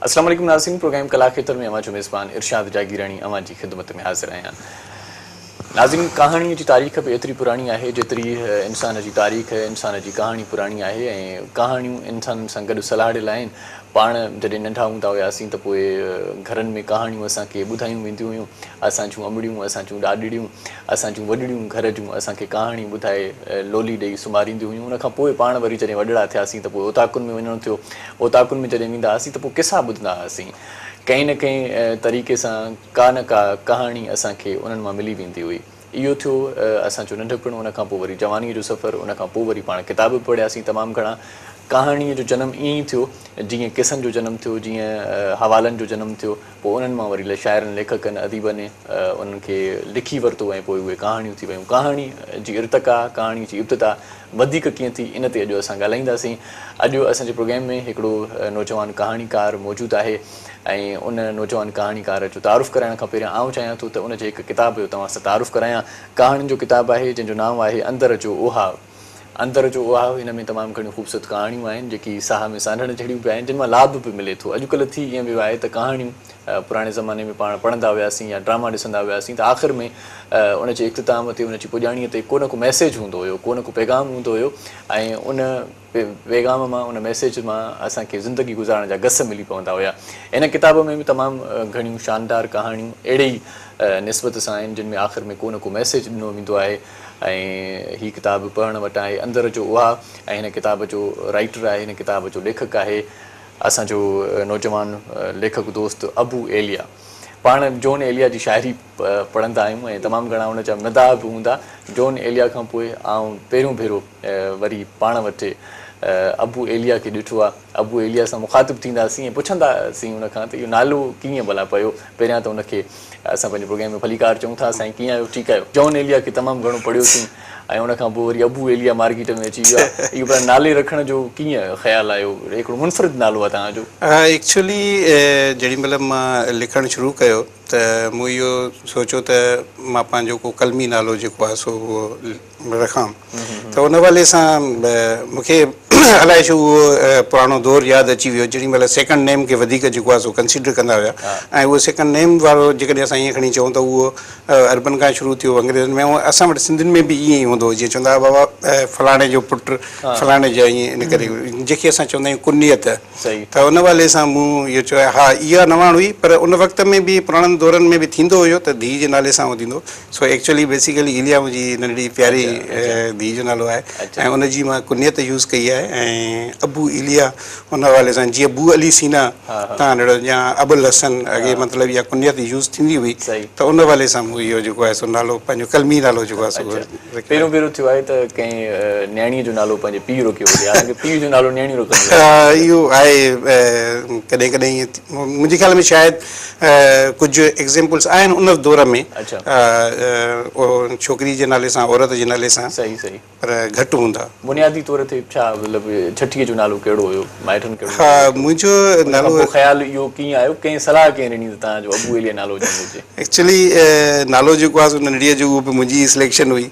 السلام عليڪم ناظرين پروگرام ڪلا کيتر ۾ اوهان جو ميزبان ارشاد جاگيراڻي اوهان جي خدمت ۾ حاضر آهيان. ناظرين ڪهاڻي جي تاريخ به ايتري پراڻي آهي جيتري انسان جي تاريخ انسان جي ڪهاڻي پراڻي آهي ۽ ڪهاڻيون انسانن سان گڏ سلهاڙيل آهن پاڻ جڏهن ننڍا هوندا هياسين ته پوء گهرن ۾ ڪهاڻيون اسان کي ٻڌايون وينديون هيون اسان جون امڙيون اسان جون ڏاڏڙيون اسان جون وڏڙيون گهر جون اسان کي ڪهاڻي ٻڌائي لولي ڏئي سمهارينديون هيون ان کان پوء پاڻ وري جڏهن وڏڙا ٿياسين ته پوء اوطاقن ۾ وڃڻ ٿيو اوطاقن ۾ جڏهن ويندا هئاسين ته پوء قصا ٻڌندا هئاسين ڪنهن نه ڪنهن طريقي سان ڪا نه ڪا ڪهاڻي اسان کي انهن مان ملي ويندي هئي. اهو ٿيو اسان جو ننڍپڻ، ان کان پوء وري جوانيء جو سفر، ان کان پوء وري پاڻ ڪتاب به پڙهياسين تمام گهڻا. ڪهاڻيء جو جنم ائين ئي ٿيو، جيئن قصن جو جنم ٿيو، جيئن حوالن جو جنم ٿيو، پوء انهن مان وري شاعرن، ليکڪن، اديبن انهن کي لکي ورتو ۽ پوء اهي ڪهاڻيون ٿي ويون. ڪهاڻي جي ارتقا، ڪهاڻي جي ابتدا وڌيڪ ڪيئن ٿي، ان تي اڄ اسان ڳالهائينداسين. اڄ اسان جي پروگرام ۾ هڪڙو نوجوان ڪهاڻيڪار موجود آهي. ۽ ان نوجوان ڪهاڻيڪار جو تعارف ڪرائڻ کان پهريان آئون چاهيان ٿو ته ان جي هڪ ڪتاب جو توهان سان تعارف ڪرايان. ڪهاڻين جو ڪتاب آهي جنهن جو نانء آهي اندر جو اهاء. اندر جو اهاء هن ۾ تمام گهڻيون خوبصورت ڪهاڻيون آهن جيڪي ساهه ۾ سانڍڻ جهڙيون به آهن جن مان لاڀ به ملي ٿو. اڄڪلهه ٿي ائين ويو آهي ته ڪهاڻيون پراڻي زماني ۾ پاڻ پڙهندا هياسين يا ڊراما ڏسندا هياسين ته آخر ۾ ان جي اختتام تي ان جي پڄاڻيء تي ڪو نه ڪو ميسيج هوندو هيو ڪو نه ڪو پيغام هوندو هيو ۽ ان پيغام مان ان ميسيج مان اسان کي زندگي گذارڻ جا گس ملي پوندا هيا. هن ڪتاب ۾ به تمام گهڻيون شاندار ڪهاڻيون اهڙي ئي نسبت سان آهن جن ۾ آخر ۾ ڪو نه ڪو ميسيج ڏنو ويندو آهي ۽ هي ڪتاب پڙهڻ وٽان آهي اندر جو اهاء ۽ هن ڪتاب جو رائيٽر آهي هن ڪتاب جو ليکڪ آهي اسان جو نوجوان ليکڪ دوست ابو ايليا. پاڻ جون ايليا جي شاعري پڙهندا آهيون ۽ تمام گهڻا ان جا مداح به هوندا. جون ايليا کان پوء آئون پهريون ڀيرو وري پاڻ وٽ ابو ايليا کي ڏٺو آ. ابو ايليا سان مخاطب ٿينداسين ۽ پڇنداسين ان کان ته اهو نالو ڪيئن ڀلا پيو. پهريان ته ان کي اسان پنهنجي پروگرام ۾ ڀليڪار چئون ٿا. سائين ڪيئن آهيو؟ ٺيڪ آهيو؟ جون ايليا کي تمام گهڻو پڙهيوسين ۽ ان کان پوء وري ابو ايليا مارڪيٽ ۾ اچي ويو آ. اهو ڀلا نالي رکڻ جو ڪيئن خيال آيو؟ هڪڙو منفرد نالو آ توهان جو. ايڪچوئلي جيڏي مهل مان لکڻ شروع ڪيو ته مون اهو سوچيو ته مان پنهنجو ڪو قلمي نالو جيڪو آهي سو اهو رکان ته ان حوالي سان مون کي الائي ڇو اهو پراڻو دور ياد اچي ويو جيڏي مهل سيڪنڊ نيم کي وڌيڪ جيڪو آهي سو ڪنسيڊر ڪندا هيا ۽ اهو سيڪنڊ نيم وارو جيڪڏهن اسان ائين کڻي چئون ته اهو عربن کان شروع ٿيو انگريزن ۾ ۽ اسان وٽ سنڌين ۾ به ائين ئي هوندو هو جيئن چوندا هئا بابا فلاڻي جو پٽ فلاڻي جا ائين ان ڪري جنهن کي اسان چوندا آهيون ڪنيت ته ان حوالي سان مون اهو چيو ها اها نواڻ هئي پر ان وقت ۾ به پراڻن دورن ۾ به ٿيندو هيو ته ڌيء جي نالي سان اهو ٿيندو سو ايڪچوئلي بيسيڪلي ايليا منهنجي ننڍڙي پياري ڌيء جو نالو آهي ۽ ان جي مان ڪنيت يوز ڪئي آهي ۽ ابو ايليا ان حوالي سان جيئن بو علي سينا تان اهڙو يا ابوالحسن اڳي مطلب اها ڪنيت يوز ٿيندي هئي ته ان حوالي سان مون اهو جيڪو آهي سو نالو پنهنجو قلمي نالو جيڪو آهي سو رکيو آهي. پهريون ڀيرو ٿيو آهي ته ڪنهن نياڻيء جو نالو پنهنجي پيء رکيو هجي حالانڪه پيء جو نالو نياڻيون رکنديون آهن. اهو آهي ڪڏهن ڪڏهن ائين منهنجي خيال ۾ شايد ڪجهه ايگزيمپلس آهن ان دور ۾ ڇوڪري جي نالي سان عورت جي نالي سان. صحيح صحيح. پر گهٽ هوندا. بنيادي طور تي ڇا مطلب ڇٺيء جو نالو ڪهڙو هيو؟ مائٽن ڪهڙو ها نالو رکيو؟ منهنجو ان کان نالو. پوء خيال اهو ڪيئن آيو؟ ڪنهن صلاح ڪنهن ڏني ته توهان جو ابو ايليا نالو هجڻ گهرجي؟ ايڪچوئلي نالو جيڪو آهي سو ننڍڙيء جو اهو به منهنجي ئي سليڪشن هئي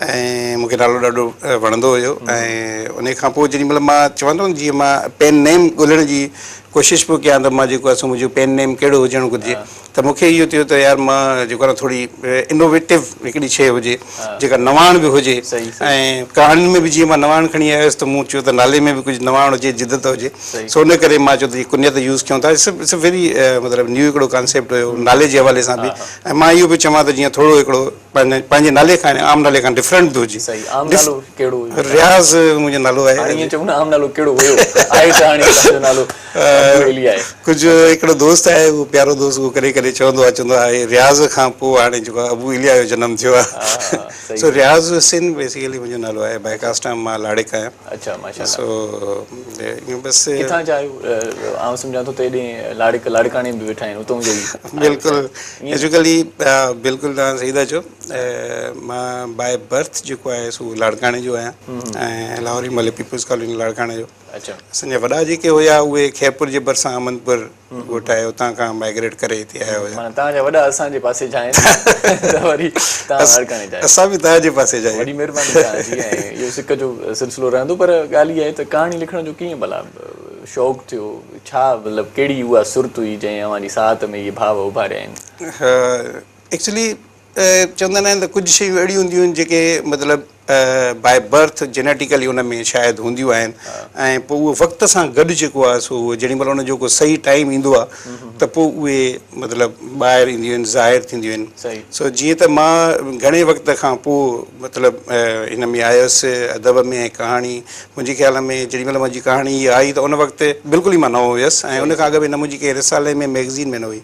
۽ مون کي نالو ڏاڍو وڻندو هيو ۽ انهي کان پوء جيڏي مهل مان چوان ٿو نه جيئن مان پين نيم ڳولڻ جي ڪوشش پيو ڪيان ته مان جيڪو آهي سو منهنجو پين نيم ڪهڙو هجڻ گهرجي ته مون کي اهو ٿيو ته يار مان جيڪو آهي نه ٿوري انوويٽو هڪڙي شيء هجي جيڪا نواڻ به هجي ۽ ڪهاڻين ۾ به جيئن مان نواڻ کڻي آيس ته مون چيو ته نالي ۾ به ڪجهه نواڻ هجي جدت هجي سو ان ڪري مان چيو ته هي ڪنيت يوز ڪيون ٿا it's ويري مطلب نيو هڪڙو ڪانسيپٽ هيو نالي جي حوالي سان به ۽ مان اهو به چوان ته جيئن ٿورو هڪڙو پنهنجي نالي کان عام نالي کان ڊفرنٽ به هجي. صحيح عام نالو ڪهڙو هيو؟ رياض منهنجو نالو آهي. هاڻي ائين چئون نه عام نالو ڪهڙو هيو آهي ته هاڻي توهان جو نالو ابو ايلي آهي. ڪجهه هڪڙو دوست آهي اهو پيارو دوست اهو ڪڏهن ڪڏهن چوندو آهي چوندو آهي رياض کان پوء هاڻي جيڪو آهي ابو ايليا جو جنم ٿيو آهي سو رياض حسين بيسيڪلي منهنجو نالو آهي بائي ڪاسٽ مان لاڙڪ آهيان. اڇا ماشاءالله. سو ائين بس. ڪٿان جا آهيو آئون سمجهان ٿو ته هيڏي لاڙڪ لاڙڪاڻي ۾ به ويٺا آهن اتون جا ئي آهيو بلڪل شايد. ايڪچوئلي بلڪل توهان صحيح ٿا چئو مان باء برٿ جيڪو آهي سو لاڙڪاڻي جو آهيان ۽ لاهوري محلي پيپلز ڪالوني لاڙڪاڻي جو. اسان جا وڏا جيڪي هيا اهي خيرپور جي ڀرسان احمدپور ڳوٺ آهي اتان کان مائگريٽ ڪري هتي آيا هيا. معنيٰ توهان جا وڏا اسان جي پاسي جا آهن ته وري توهان لاڙڪاڻي جا آهيو. اسان به توهان جي پاسي جا آهيون. وڏي مهرباني توهان جي ۽ اهو سڪ جو سلسلو رهندو پر ڳالهه اها آهي ته ڪهاڻي لکڻ جو ڪيئن ڀلا شوق ٿيو؟ ڇا مطلب ڪهڙي اها سرت هئي جنهن اوهان جي ساهت ۾ اهي ڀاو اڀاريا آهن؟ ها ايڪچولي چوندا آهن ته ڪجهه شيون اهڙيون هونديون آهن جيڪي مطلب باء برٿ جينيٽيڪلي ان ۾ شايد هونديون آهن ۽ پوء اهو وقت سان گڏ جيڪو آهي سو اهو جيڏي مهل ان جو ڪو صحيح ٽائيم ايندو آهي ته پوء اهي مطلب ٻاهر اينديون آهن ظاهر ٿينديون آهن سو جيئن ته مان گهڻي وقت کان پوء مطلب هن ۾ آيس ادب ۾ ۽ ڪهاڻي منهنجي خيال ۾ جيڏي مهل منهنجي ڪهاڻي هي آئي ته ان وقت بلڪل ئي مان نئون هيس ۽ ان کان اڳ ۾ نه منهنجي ڪنهن رسالي ۾ ميگزين ۾ نه هئي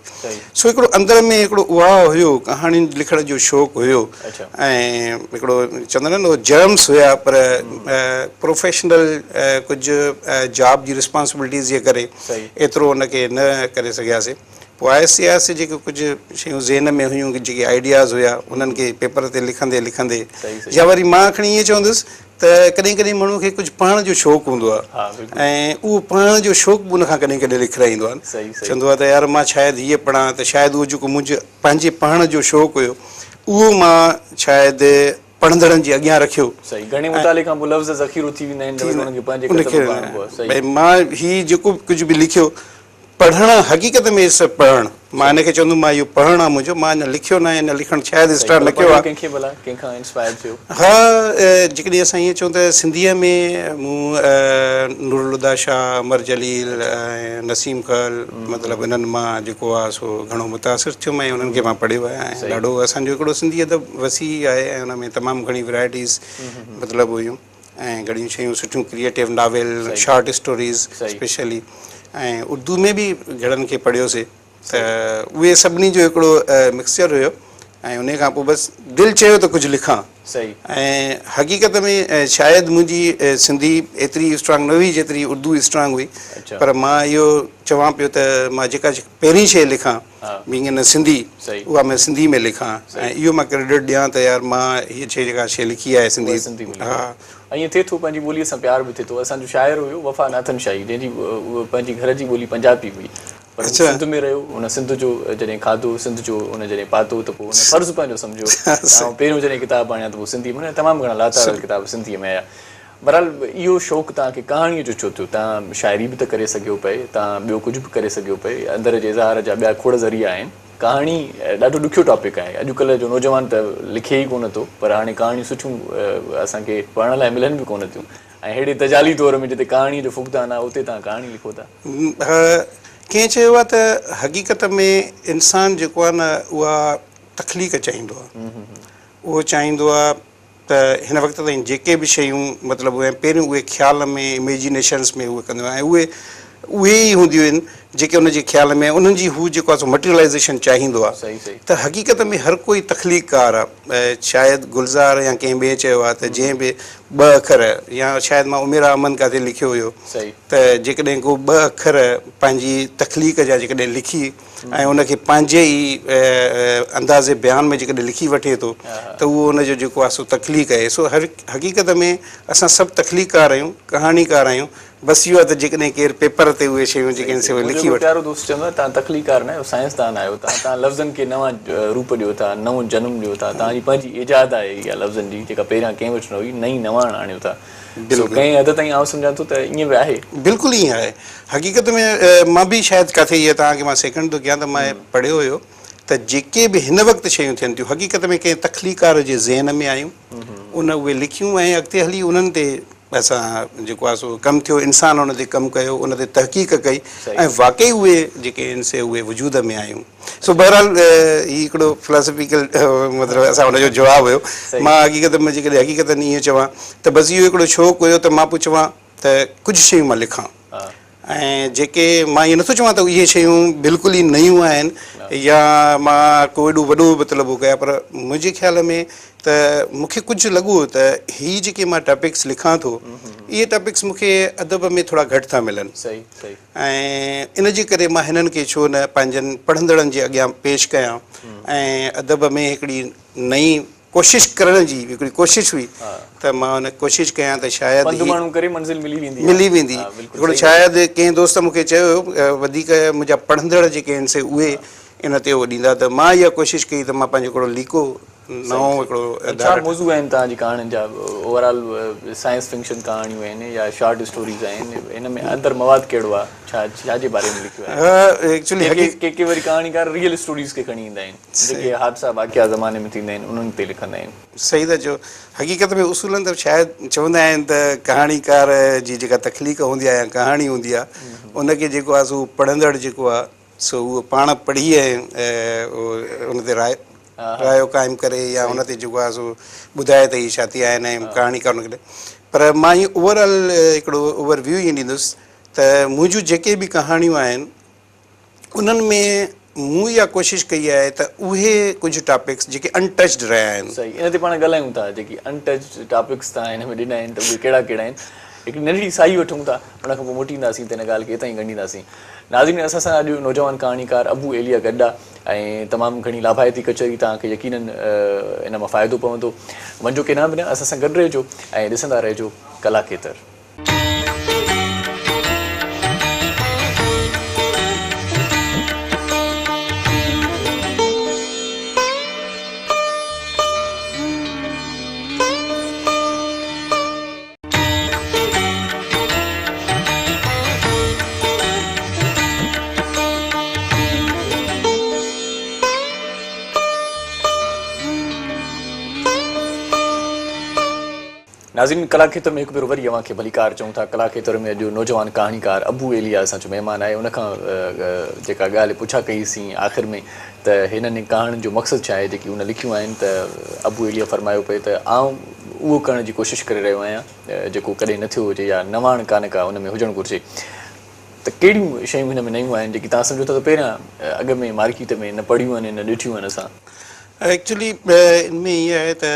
سو هڪڙو اندر ۾ هڪڙو اها هيو ڪهاڻين لکڻ جو شوق هيو ۽ هڪڙو چوندا آهن نه جرمس هيا پر پروفيشنل ڪجهه جاب جي رسپانسبلٽيز جي ڪري ايترو ان کي نه ڪري سگهياسي پوء آهستي آهستي جيڪي ڪجهه شيون ذهن ۾ هيون جيڪي آئيڊياز هيا انهن کي پيپر تي لکندي لکندي يا وري مان کڻي ائين چوندس ته ڪڏهن ڪڏهن ماڻهو کي ڪجهه پڙهڻ جو شوق هوندو آهي ۽ اهو پڙهڻ جو شوق به ان کان ڪڏهن ڪڏهن لکرائيندو آهي چوندو آهي ته يار مان شايد هيء پڙهان ته شايد اهو جيڪو منهنجو پنهنجي پڙهڻ جو شوق هيو اهو مان شايد پڙهندڙن جي اڳيان رکيو. صحيح گهڻي مطالعي کان پوء لفظ ذخيرو ٿي ويندا آهن ته وري انهن کي پنهنجي ڪتب به آڻبو آهي. صحيح. ڀئي مان هي جيڪو ڪجهه به لکيو پڙهڻ حقيقت ۾ اس پڙهڻ مان ان کي چوندم مان اهو پڙهڻ آ منهنجو مان اڃا لکيو ناهي اڃا لکڻ شايد اسٽارٽ نه ڪيو آ. پڙهيو ڪنهن کي ڀلا ڪنهن کان انسپائر ٿيو؟ ها جيڪڏهن اسان ائين چئون ته سنڌيء ۾ مون نورالهديٰ شاهه، امر جليل ۽ نسيم کهل مطلب انهن مان جيڪو آ سو گهڻو متاثر ٿيم ۽ انهن کي مان پڙهيو آهي ۽ ڏاڍو اسان جو هڪڙو سنڌي ادب وسيع آهي ۽ ان ۾ تمام گهڻي ورائٽيز مطلب هيون. ۽ گهڻيون شيون سٺيون creative novel short stories specially ۽ Urdu ۾ به گهڻن کي پڙهيوسي ته اهي سڀني جو هڪڙو مڪسچر هيو ۽ انهي کان پوء بس دل چيو ته ڪجهه لکان ۽ حقيقت ۾ شايد منهنجي سنڌي ايتري اسٽرانگ نه هئي جيتري اردو اسٽرانگ هئي پر مان اهو چوان پيو ته مان جيڪا پهرين شيء لکان بينگ ان سنڌي اها مان سنڌي ۾ لکان ۽ اهو مان ڪريڊٽ ڏيان ته يار مان هيء شيء جيڪا شيء لکي آهي سنڌي سنڌي ۾ ها ائين ٿئي ٿو پنهنجي ٻوليء سان پيار به ٿئي ٿو اسان جو شاعر هيو وفا ناٿن شاهي جنهن جي پنهنجي گهر جي ٻولي پنجابي هئي پر هو سنڌ ۾ رهيو هن سنڌ جو جڏهن کاڌو سنڌ جو هن جڏهن پاتو ته پوء هن فرض پنهنجو سمجهيو ته آئون پهريون جڏهن ڪتاب آڻيان ته پوء سنڌي ۾ تمام گهڻا لاتعداد ڪتاب سنڌيء ۾ آيا بهرحال اهو شوق توهان کي ڪهاڻيء جو ڇو ٿيو؟ توهان شاعري به ته ڪري سگهيو پئي، توهان ٻيو ڪجهه به ڪري سگهيو پئي، اندر جي اظهار جا ٻيا کوڙ ذريعا آهن. ڪهاڻي ڏاڍو ڏکيو ٽاپڪ آهي، اڄڪلهه جو نوجوان ته لکي ئي ڪونه ٿو، پر هاڻي ڪهاڻيون سٺيون اسان کي پڙهڻ لاء ملن به ڪونه ٿيون ۽ ههڙي دجالي دور ۾ جتي ڪهاڻيء جو فقدان آهي، اتي توهان ڪهاڻي لکو ٿا. ها، ڪنهن چيو آهي ته حقيقت ۾ انسان جيڪو آهي نه اها تخليق چاهيندو آهي، اهو چاهيندو آهي ته هن وقت تائين جيڪي به شيون مطلب اهي پهريون اهي خيال ۾ اميجينيشنس ۾ اهي ڪندو آهي ۽ اهي اهي ئي هونديون آهن جيڪي ان جي خيال ۾ انهن جي هو جيڪو آهي سو مٽيريلائيزيشن چاهيندو آهي ته حقيقت ۾ هر ڪوئي تخليقڪار آهي شايد گلزار يا ڪنهن ٻئي چيو آهي ته جنهن به ٻه اکر يا شايد مان عميرا امن ڪاٿي لکيو هيو ته جيڪڏهن ڪو ٻه اکر پنهنجي تخليق جا جيڪڏهن لکي ۽ ان کي پنهنجي ئي انداز بيان ۾ جيڪڏهن لکي وٺي ٿو ته اهو ان جو جيڪو آهي سو تخليق آهي. سو حقيقت ۾ اسان سڀ تخليقڪار آهيون، ڪهاڻيڪار آهيون، بس اهو آهي ته جيڪڏهن ڪير پيپر تي اهي شيون جيڪي آهن سي اهي لکي منهنجو هڪڙو پيارو دوست چوندو آهي توهان تخليقڪار نه آهيو سائنسدان آهيو، توهان لفظن کي نوان روپ ڏيو ٿا، نئون جنم ڏيو ٿا، توهان جي پنهنجي ايجاد آهي اها لفظن جي جيڪا پهريان ڪنهن وٽ نه هئي، نئين نواڻ آڻيو ٿا. سو ڪنهن حد تائين آئون سمجهان ٿو ته ائين به آهي. بلڪل ائين آهي. حقيقت ۾ مان به شايد ڪاٿي اها توهان کي مان سيڪنڊ ٿو ڪيان ته مان پڙهيو هيو ته جيڪي به هن وقت شيون ٿين ٿيون حقيقت ۾ ڪنهن تخليقڪار جي ذهن ۾ آيون ان اهي لکيون ۽ اڳتي هلي انهن تي اسان جيڪو آهي سو ڪم ٿيو انسان ان تي ڪم ڪيو ان تي تحقيق ڪئي ۽ واقعي اهي جيڪي آهن سي اهي وجود ۾ آيون سو بهرحال هي هڪڙو فلاسافيڪل مطلب اسان ان جو جواب هيو مان حقيقت ۾ جيڪڏهن حقيقتن ائين چوان ته بس اهو هڪڙو شوق هيو ته مان پوء چوان ته ڪجهه شيون مان لکان ۽ جيڪي مان ائين نٿو چوان ته اهي شيون بلڪل ئي نيون آهن يا مان ڪو ايڏو وڏو مطلب هو ڪيا پر منهنجي خيال ۾ ته مون کي ڪجهه لڳو ته هي جيڪي مان ٽاپڪس لکان ٿو اهي ٽاپڪس مون کي ادب ۾ ٿورا گهٽ ٿا ملن ۽ ان جي ڪري مان هنن کي ڇو نه پنهنجن پڙهندڙن جي اڳيان پيش ڪيان ۽ ادب ۾ هڪڙي نئين ڪوشش ڪرڻ جي هڪڙي ڪوشش هئي ته مان ان ڪوشش ڪيان ته شايد پنڌ ماڻهو ڪري منزل ملي ويندي ملي ويندي هڪڙو شايد ڪنهن دوست مون کي چيو هيو وڌيڪ منهنجا پڙهندڙ جيڪي آهن سي اهي ان تي اهو ڏيندا ته مان اها ڪوشش ڪئي ته مان پنهنجو هڪڙو ليڪو نئون هڪڙو ڇا موضوع آهن توهان جي ڪهاڻين جا؟ اوور آل سائنس فڪشن ڪهاڻيون آهن يا شارٽ اسٽوريز آهن، ان ۾ اندر مواد ڪهڙو آهي، ڇا ڇا جي باري ۾ لکيو آهي؟ ايڪچولي ڪي ڪي وري ڪهاڻيڪار ريئل اسٽوريز کي کڻي ايندا آهن، جيڪي حادثا واقعا زماني ۾ ٿيندا آهن انهن تي لکندا آهن. صحيح ٿا چئو. حقيقت ۾ اصولن ته شايد چوندا آهن ته ڪهاڻيڪار جي جيڪا تخليق هوندي آهي يا ڪهاڻي هوندي آهي ان کي جيڪو آهي سو پڙهندڙ جيڪو آهي سو اهو پاڻ پڙهي ۽ ان تي راء رايو قائم ڪري يا ان تي جيڪو آهي سو ٻڌائي ته هي ڇا ٿي آهن ۽ ڪهاڻيڪار ان کي پر مان ائين اوور آل هڪڙو اوور ويو ائين ڏيندس ته منهنجون جيڪي به ڪهاڻيون آهن انهن ۾ مون اها ڪوشش ڪئي آهي ته اهي ڪجهه ٽاپڪس جيڪي ان ٽچڊ رهيا آهن. صحيح ان تي پاڻ ڳالهايون ٿا جيڪي ان ٽچڊ ٽاپڪس توهان هن ۾ ڏنا آهن ته اهي ڪهڙا ڪهڙا آهن هڪڙي ننڍڙي ساهي وٺون ٿا ان کان پوء موٽي اينداسين ته ان ڳالهه کي اتان ئي ڳنڍينداسين. ناظرين اسان سان اڄ نوجوان ڪهاڻيڪار ابو ايليا گڏ آ ۽ تمام گهڻي لاڀائتي ڪچهري توهان کي يقينن ان مان فائدو پوندو. وڃجو ڪيڏانهن به نه اسان سان گڏ رهجو ۽ ڏسندا رهجو ڪلاکيتر. ناظرين ڪلاکيتر ۾ هڪ ڀيرو وري اوهان کي ڀليڪار چئون ٿا. ڪلاکيتر ۾ اڄ نوجوان ڪهاڻيڪار ابو ايليا اسان جو مهمان آهي. ان کان جيڪا ڳالهه پڇا ڪئي سين آخر ۾ ته هنن ڪهاڻين جو مقصد ڇا آهي جيڪي هن لکيون آهن ته ابو ايليا فرمايو پئي ته آئون اهو ڪرڻ جي ڪوشش ڪري رهيو آهيان جيڪو ڪڏهن نه ٿيو هجي يا نواڻ ڪا نه ڪا ان ۾ هجڻ گهرجي ته ڪهڙيون شيون هن ۾ نيون آهن جيڪي توهان سمجهو ٿا ته پهريان اڳ ۾ مارڪيٽ ۾ نه پڙهيون آهن نه ڏٺيون آهن اسان. ايڪچولي ان ۾ ائين آهي ته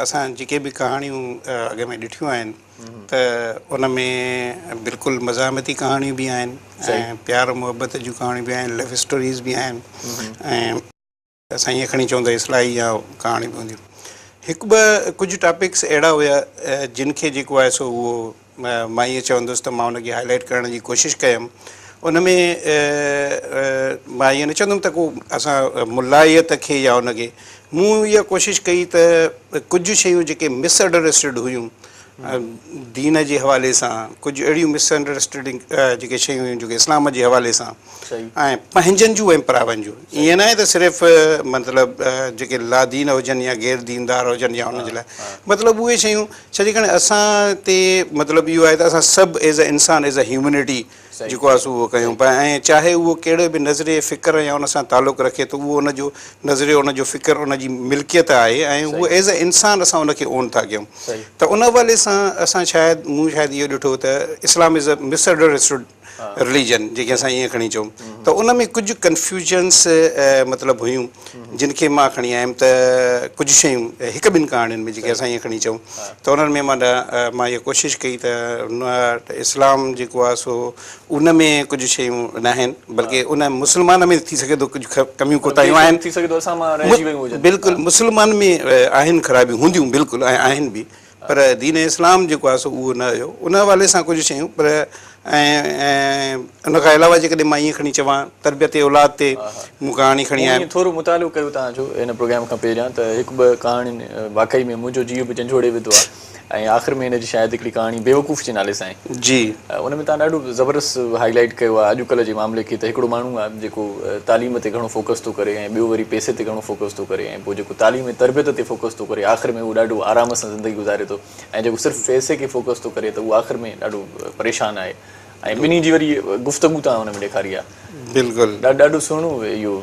اسان جيڪي به ڪهاڻيون اڳ ۾ ڏٺيون آهن ته ان ۾ بلڪل مزاحمتي ڪهاڻيون به آهن ۽ پيار محبت جون ڪهاڻيون به آهن لو اسٽوريز به آهن ۽ اسان ائين کڻي چئون ته اصلاحي يا ڪهاڻيون به هونديون. هڪ ٻه ڪجهه ٽاپڪس اهڙا هيا جن کي جيڪو آهي سو اهو مان ائين چوندس ته مان ان کي هائي لائيٽ ڪرڻ جي ڪوشش ڪيم. ان ۾ مان ائين نه چوندم ته ڪو اسان ملائيت کي يا ان کي مون اها ڪوشش ڪئي ته ڪجهه شيون جيڪي مس انڊرسٽوڊ هيون دين جي حوالي سان ڪجهه اهڙيون مس انڊرسٽيڊنگ جيڪي شيون هيون جيڪي اسلام جي حوالي سان ۽ پنهنجن جون ۽ پراون جون ائين ناهي ته صرف مطلب جيڪي لادين هجن يا غير ديندار هجن يا انهن جي لاء مطلب اهي شيون ڇا جي ڪري اسان تي مطلب اهو آهي ته اسان سڀ ايز اي انسان ايز اي هيومنٽي جيڪو آهي سو اهو ڪيون پيا ۽ چاهي اهو ڪهڙي به نظريي فڪر يا ان سان تعلق رکي ٿو اهو ان جو نظريو ان جو فڪر ان جي ملڪيت آهي ۽ اهو ايز اي انسان اسان ان کي اون ٿا ڪيون ته ان حوالي سان اسان شايد مون شايد اهو ڏٺو ته اسلام از اي مس انڊرسٽوڊ رليجن جيڪي اسان ائين کڻي چئون ته ان ۾ ڪجهه ڪنفيوجنس مطلب هيون جن کي مان کڻي آيم ته ڪجهه شيون هڪ ٻن ڪهاڻين ۾ جيڪي اسان ائين کڻي چئون ته انهن ۾ مان مان اها ڪوشش ڪئي ته اسلام جيڪو آهي سو ان ۾ ڪجهه شيون ناهن بلڪه ان مسلمان ۾ ٿي سگهي ٿو ڪجهه ڪميون ڪوتاهيون آهن ٿي سگهي ٿو اسان مان رهجي ويون هجن بلڪل مسلمان ۾ آهن خرابيون هونديون بلڪل ۽ آهن به پر دين اسلام جيڪو آهي سو اهو نه هيو ان حوالي سان ڪجهه شيون پر ۽ ان کان علاوه جيڪڏهن مان ائين کڻي چوان تربيت اولاد تي مون ڪهاڻي کڻي آيم. مون ٿورو مطالعو ڪيو توهان جو هن پروگرام کان پهريان ته هڪ ٻه ڪهاڻين واقعي ۾ منهنجو جيء به جنجهوڙي وڌو آهي ۽ آخر ۾ هن جي شايد هڪڙي ڪهاڻي بيوقوف جي نالي سان آهي. جي. ان ۾ توهان ڏاڍو زبردست هائي لائيٽ ڪيو آهي اڄڪلهه جي معاملي کي ته هڪڙو ماڻهو آهي جيڪو تعليم تي گهڻو فوڪس ٿو ڪري ۽ ٻيو وري پئسي تي گهڻو فوڪس ٿو ڪري ۽ پوء جيڪو تعليم ۽ تربيت تي فوڪس ٿو ڪري آخر ۾ اهو ڏاڍو آرام سان زندگي گذاري ٿو ۽ جيڪو صرف پئسي کي فوڪس ٿو ڪري ته اهو آخر ۾ ڏاڍو پريشان آهي ۽ ٻنهي جي وري گفتگو توهان ان ۾ ڏيکاري آهي. بلڪل. ڏاڍو سهڻو اهو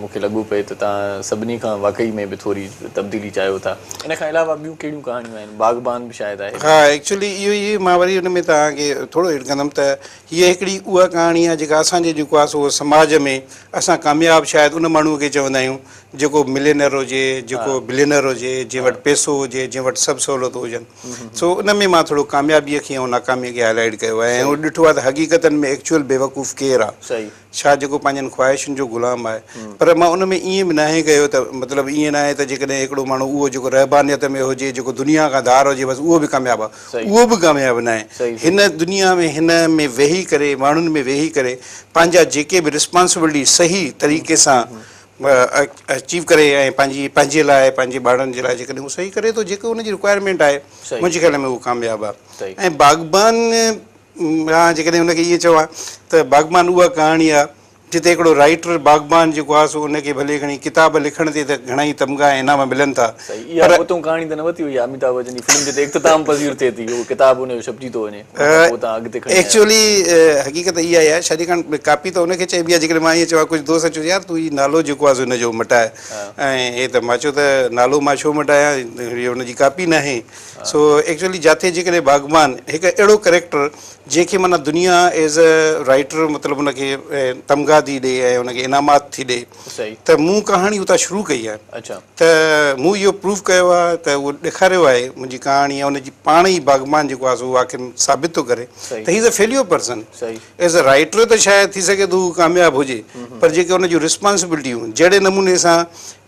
مون کي لڳو پئي ته توهان سڀني کان واقعي ۾ به ٿوري تبديلي چاهيو ٿا. ان کان علاوه ٻيون ڪهڙيون ڪهاڻيون آهن؟ باغبان به شايد آهي. ها ايڪچولي اهو ئي مان وري ان ۾ توهان کي ٿورو ايڊ ڪندم ته هيء هڪڙي اها ڪهاڻي آهي جيڪا اسان جي جيڪو آهي سو سماج ۾ اسان ڪامياب شايد ان ماڻهوء کي چوندا آهيون جيڪو ملينر هجي، جيڪو بلينر هجي، جنهن وٽ پئسو هجي، جنهن وٽ سڀ سهولتون هجن. سو ان ۾ مان ٿورو ڪاميابيء کي ۽ ناڪاميء کي هائي لائيٽ ڪيو آهي ۽ اهو ڏٺو آهي ته حقيقتن ۾ ايڪچوئل بيوقوف ڪير آهي؟ ڇا جيڪو پنهنجن خواهشن جو غلام آهي؟ پر مان ان ۾ ائين به ناهي ڪيو ته مطلب ائين ناهي ته جيڪڏهن هڪڙو ماڻهو اهو جيڪو رهبانيت ۾ هجي، جيڪو دنيا کان ڌار هجي بس اهو به ڪامياب آهي. اهو به ڪامياب ناهي. هن دنيا ۾ هن ۾ ويهي ڪري ماڻهن ۾ ويهي ڪري پنهنجا جيڪي به رسپانسبلٽي صحيح طريقي سان اچيو ڪري ۽ پنهنجي پنهنجي لاء پنهنجي ٻارن جي لاء جيڪڏهن هو صحيح ڪري ٿو جيڪو ان جي رڪوائرمينٽ آهي منهنجي خيال ۾ اهو ڪامياب آهي ۽ باغبان مان جيڪڏهن ان کي ائين چوان ته باغبان اها ڪهاڻي آهي جتي هڪڙو رائيٽر باغبان جيڪو آهي سو ان کي ڀلي کڻي ڪتاب لکڻ تي ته گهڻا ئي تمغا ۽ انعام ملن ٿا. صحيح اها پوء تون ڪهاڻي ته نه ورتي هئي اميتاڀ بچن جي فلم جتي اختتام پذير ٿئي ٿي اهو ڪتاب ان جو ڇپجي ٿو وڃي ان کان پوء توهان اڳتي کڻي آيا. ايڪچوئلي حقيقت اها آهي ڇاڪاڻ ڪاپي ته ان کي چئبي آهي جيڪڏهن مان ائين چوان ڪجهه دوست چيو يار تون هي نالو جيڪو آهي سو ان جو مٽاء ۽ هي ته مان چيو ته نالو مان ڇو مٽايان هي ان جي ڪاپي ناهي سو ايڪچوئلي جاٿي جيڪڏهن باغبان هڪ اهڙو ڪريڪٽر جنهن کي معنيٰ دنيا ايز اي رائيٽر مطلب ان کي تمغا ٿي ڏي ۽ ان کي انعامات ٿي ڏي ته مون ڪهاڻي اتان شروع ڪئي آهي ته مون اهو پروف ڪيو آهي ته اهو ڏيکاريو آهي منهنجي ڪهاڻي ۽ ان جي پاڻ ئي باغبان جيڪو آهي سو اهو آخر ثابت ٿو ڪري ته he is a failure person as a writer ته شايد ٿي سگهي ٿو هو ڪامياب هجي پر جيڪي ان جون رسپانسبلٽيون جهڙي نموني سان